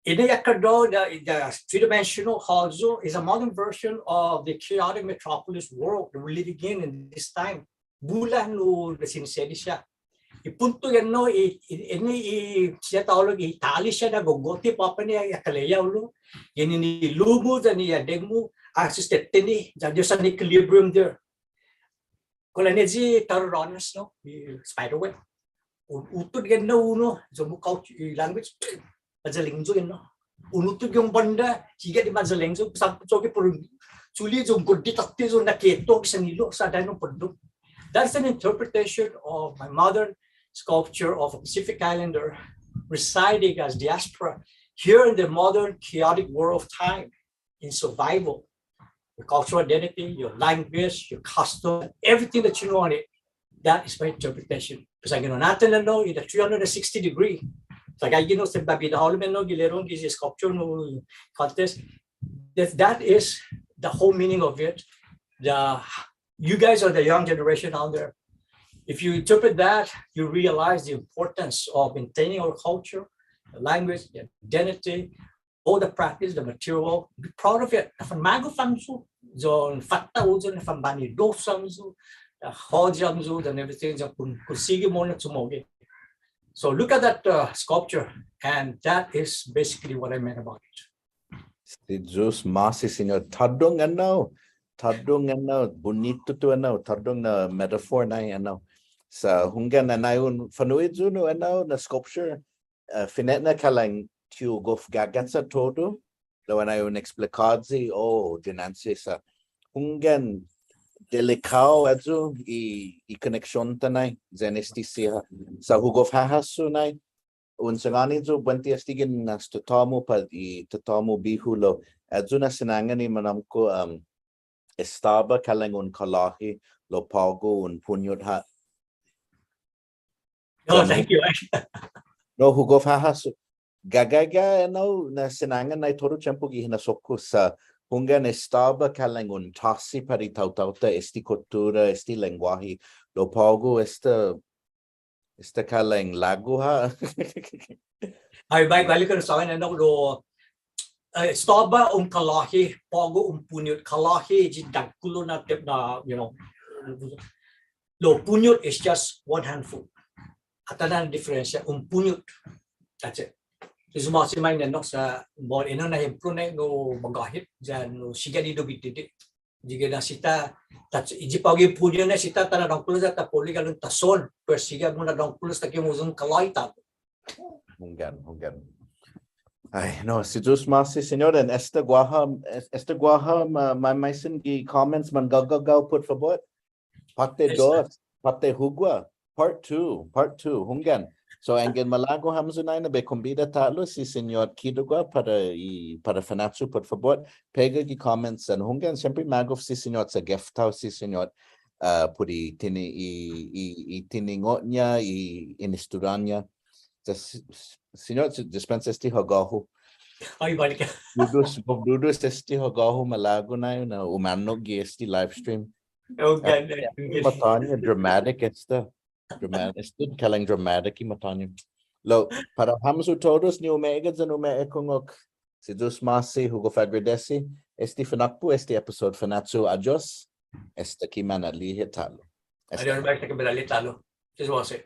In the Ecuador, the, the three-dimensional håyu is a modern version of the chaotic metropolis world that we're living in, in this time. Bula nu na sinisedi siha. I punto yan nu, i, i, ini i siha taotao, i tali siha na gogo'te påpa' ni Akaleya ulu. Yan i lumu yan i adeng-mu, a susteteni, yan there's an equilibrium there. Kao lañña' i taroranas, no, i spider web. U-, utot yan nu unu, ya-mu kao i language, mayalang yu' yan nu. Un utot yan bånda, sigi di mayalang yu', sa' cho'gue puru, chule' yu' go'te tåtte yu' na keto, sa' ni lo, sa' dai no på'go. That's an interpretation of my modern sculpture of a Pacific Islander residing as diaspora here in the modern chaotic world of time. In survival, your cultural identity, your language, your custom, everything that you know on it, that is my interpretation. Because I can understand, no, in the three hundred sixty degree. Sa' gaige, no, sa' babida hålom, no, gi lerron gi sculpture, no, contest. That, that is the whole meaning of it. The, you guys are the young generation out there. If you interpret that, you realize the importance of maintaining our culture, the language, the identity, all the practice, the material, be proud of it. Na fanmagof hamyo, yan fatta yu', yan fanbanidosu hamyo, uh, håyi hamyo, and everything, yan kon-, konsigi mo'na chumo'gue. So look at that, uh, sculpture, and that is basically what I meant about it. Si Yu'os ma'åse', Siñot. Tåddong ennao, tåddong ennao, bunitu tu ennao, tåddong na metaphor nai ennao. Sa' hunggan, annai un fa'nu'i yu' nu ennao na sculpture, uh, fine'nana kalang ti hu gof gagacha todu, lao annai un eksplikåyi, oh, dinanche sa'. Hunggan, delikao ayu i, i koneksion-ta nai, yan este siha. Sa' hu gof hahasso nai, un sangåni yu' buente este ginen as tatå-mu pat i tatå-mu bihu lao, ayu na sinangan i manåmko', um, Estaba kalang un kalåhi, lao på'go un puñot ha'. No, thank you. No, hu gof hahasso. Gagaige ennao na sinangan nai todu tiempo gi hinasso-ku sa' hunggan estaba kalang un tåsi para i taotao-ta este kuttura, este lengguåhi, lao på'go esta Esta kalang lagu ha'. Ai, bai, balik ko' na sa' ennao lao, eh, estaba un kalåhi, på'go un puñot. Kalåhi, eyi dångkolo na tep na, you know. Lao puñot is just one handful. Atan na diferensia, un puñot. That's it. Ti sumåsaonao, no, sa' bot ennao na ehemplo nai, no, magåhet, yan, no, sigi di dubidide. Eyi na siha, ta, eyi på'go puñot na siha ta na'dångkolo ya ta po'lu i galon ta son, pero sigi mo'na dångkolo esta ki mohon kalåhi ta. Hunggan, hunggan. Ai, no, si Yu'os ma'åse', Siñot, and esta guaha, es-, esta guaha, ma-, ma-, maisen gi comments, mangagagao, put fabot. Påtte dos, påtte hugua, part two, part two, hunggan. So, anggen malago' hamyo nai na bai kombida ta'lo si Siñot Kidogua para i, para Fanachu, put fabot. Pega gi comments yan hunggan, siempre magof si Siñot Sageftao, si Siñot, ah, put i tini-, i, i, i tiningo'-ña, i inistori-ña. Sa' si-, si-, Siñot, si-, dispensa este hågu. Ai, balik. Dudus, dudus este hågu, malago' nai na umanok gi este live stream. Oh, ah, gan-, yeah, gan-, matåña, dramatic esta. Dramatic, esta kalang dramatic i matåña. Lao, para hamyo todos, ni' ume'egga' yan ume'ekungok. Si Yu'os ma'åse', hu gof agradesi este finakpo', este episode Fanachu, adios. Esta ki mana'li'e' ta'lo. Esta. Adios, esta ki mana'li'e' ta'lo. Si Yu'os ma'åse'.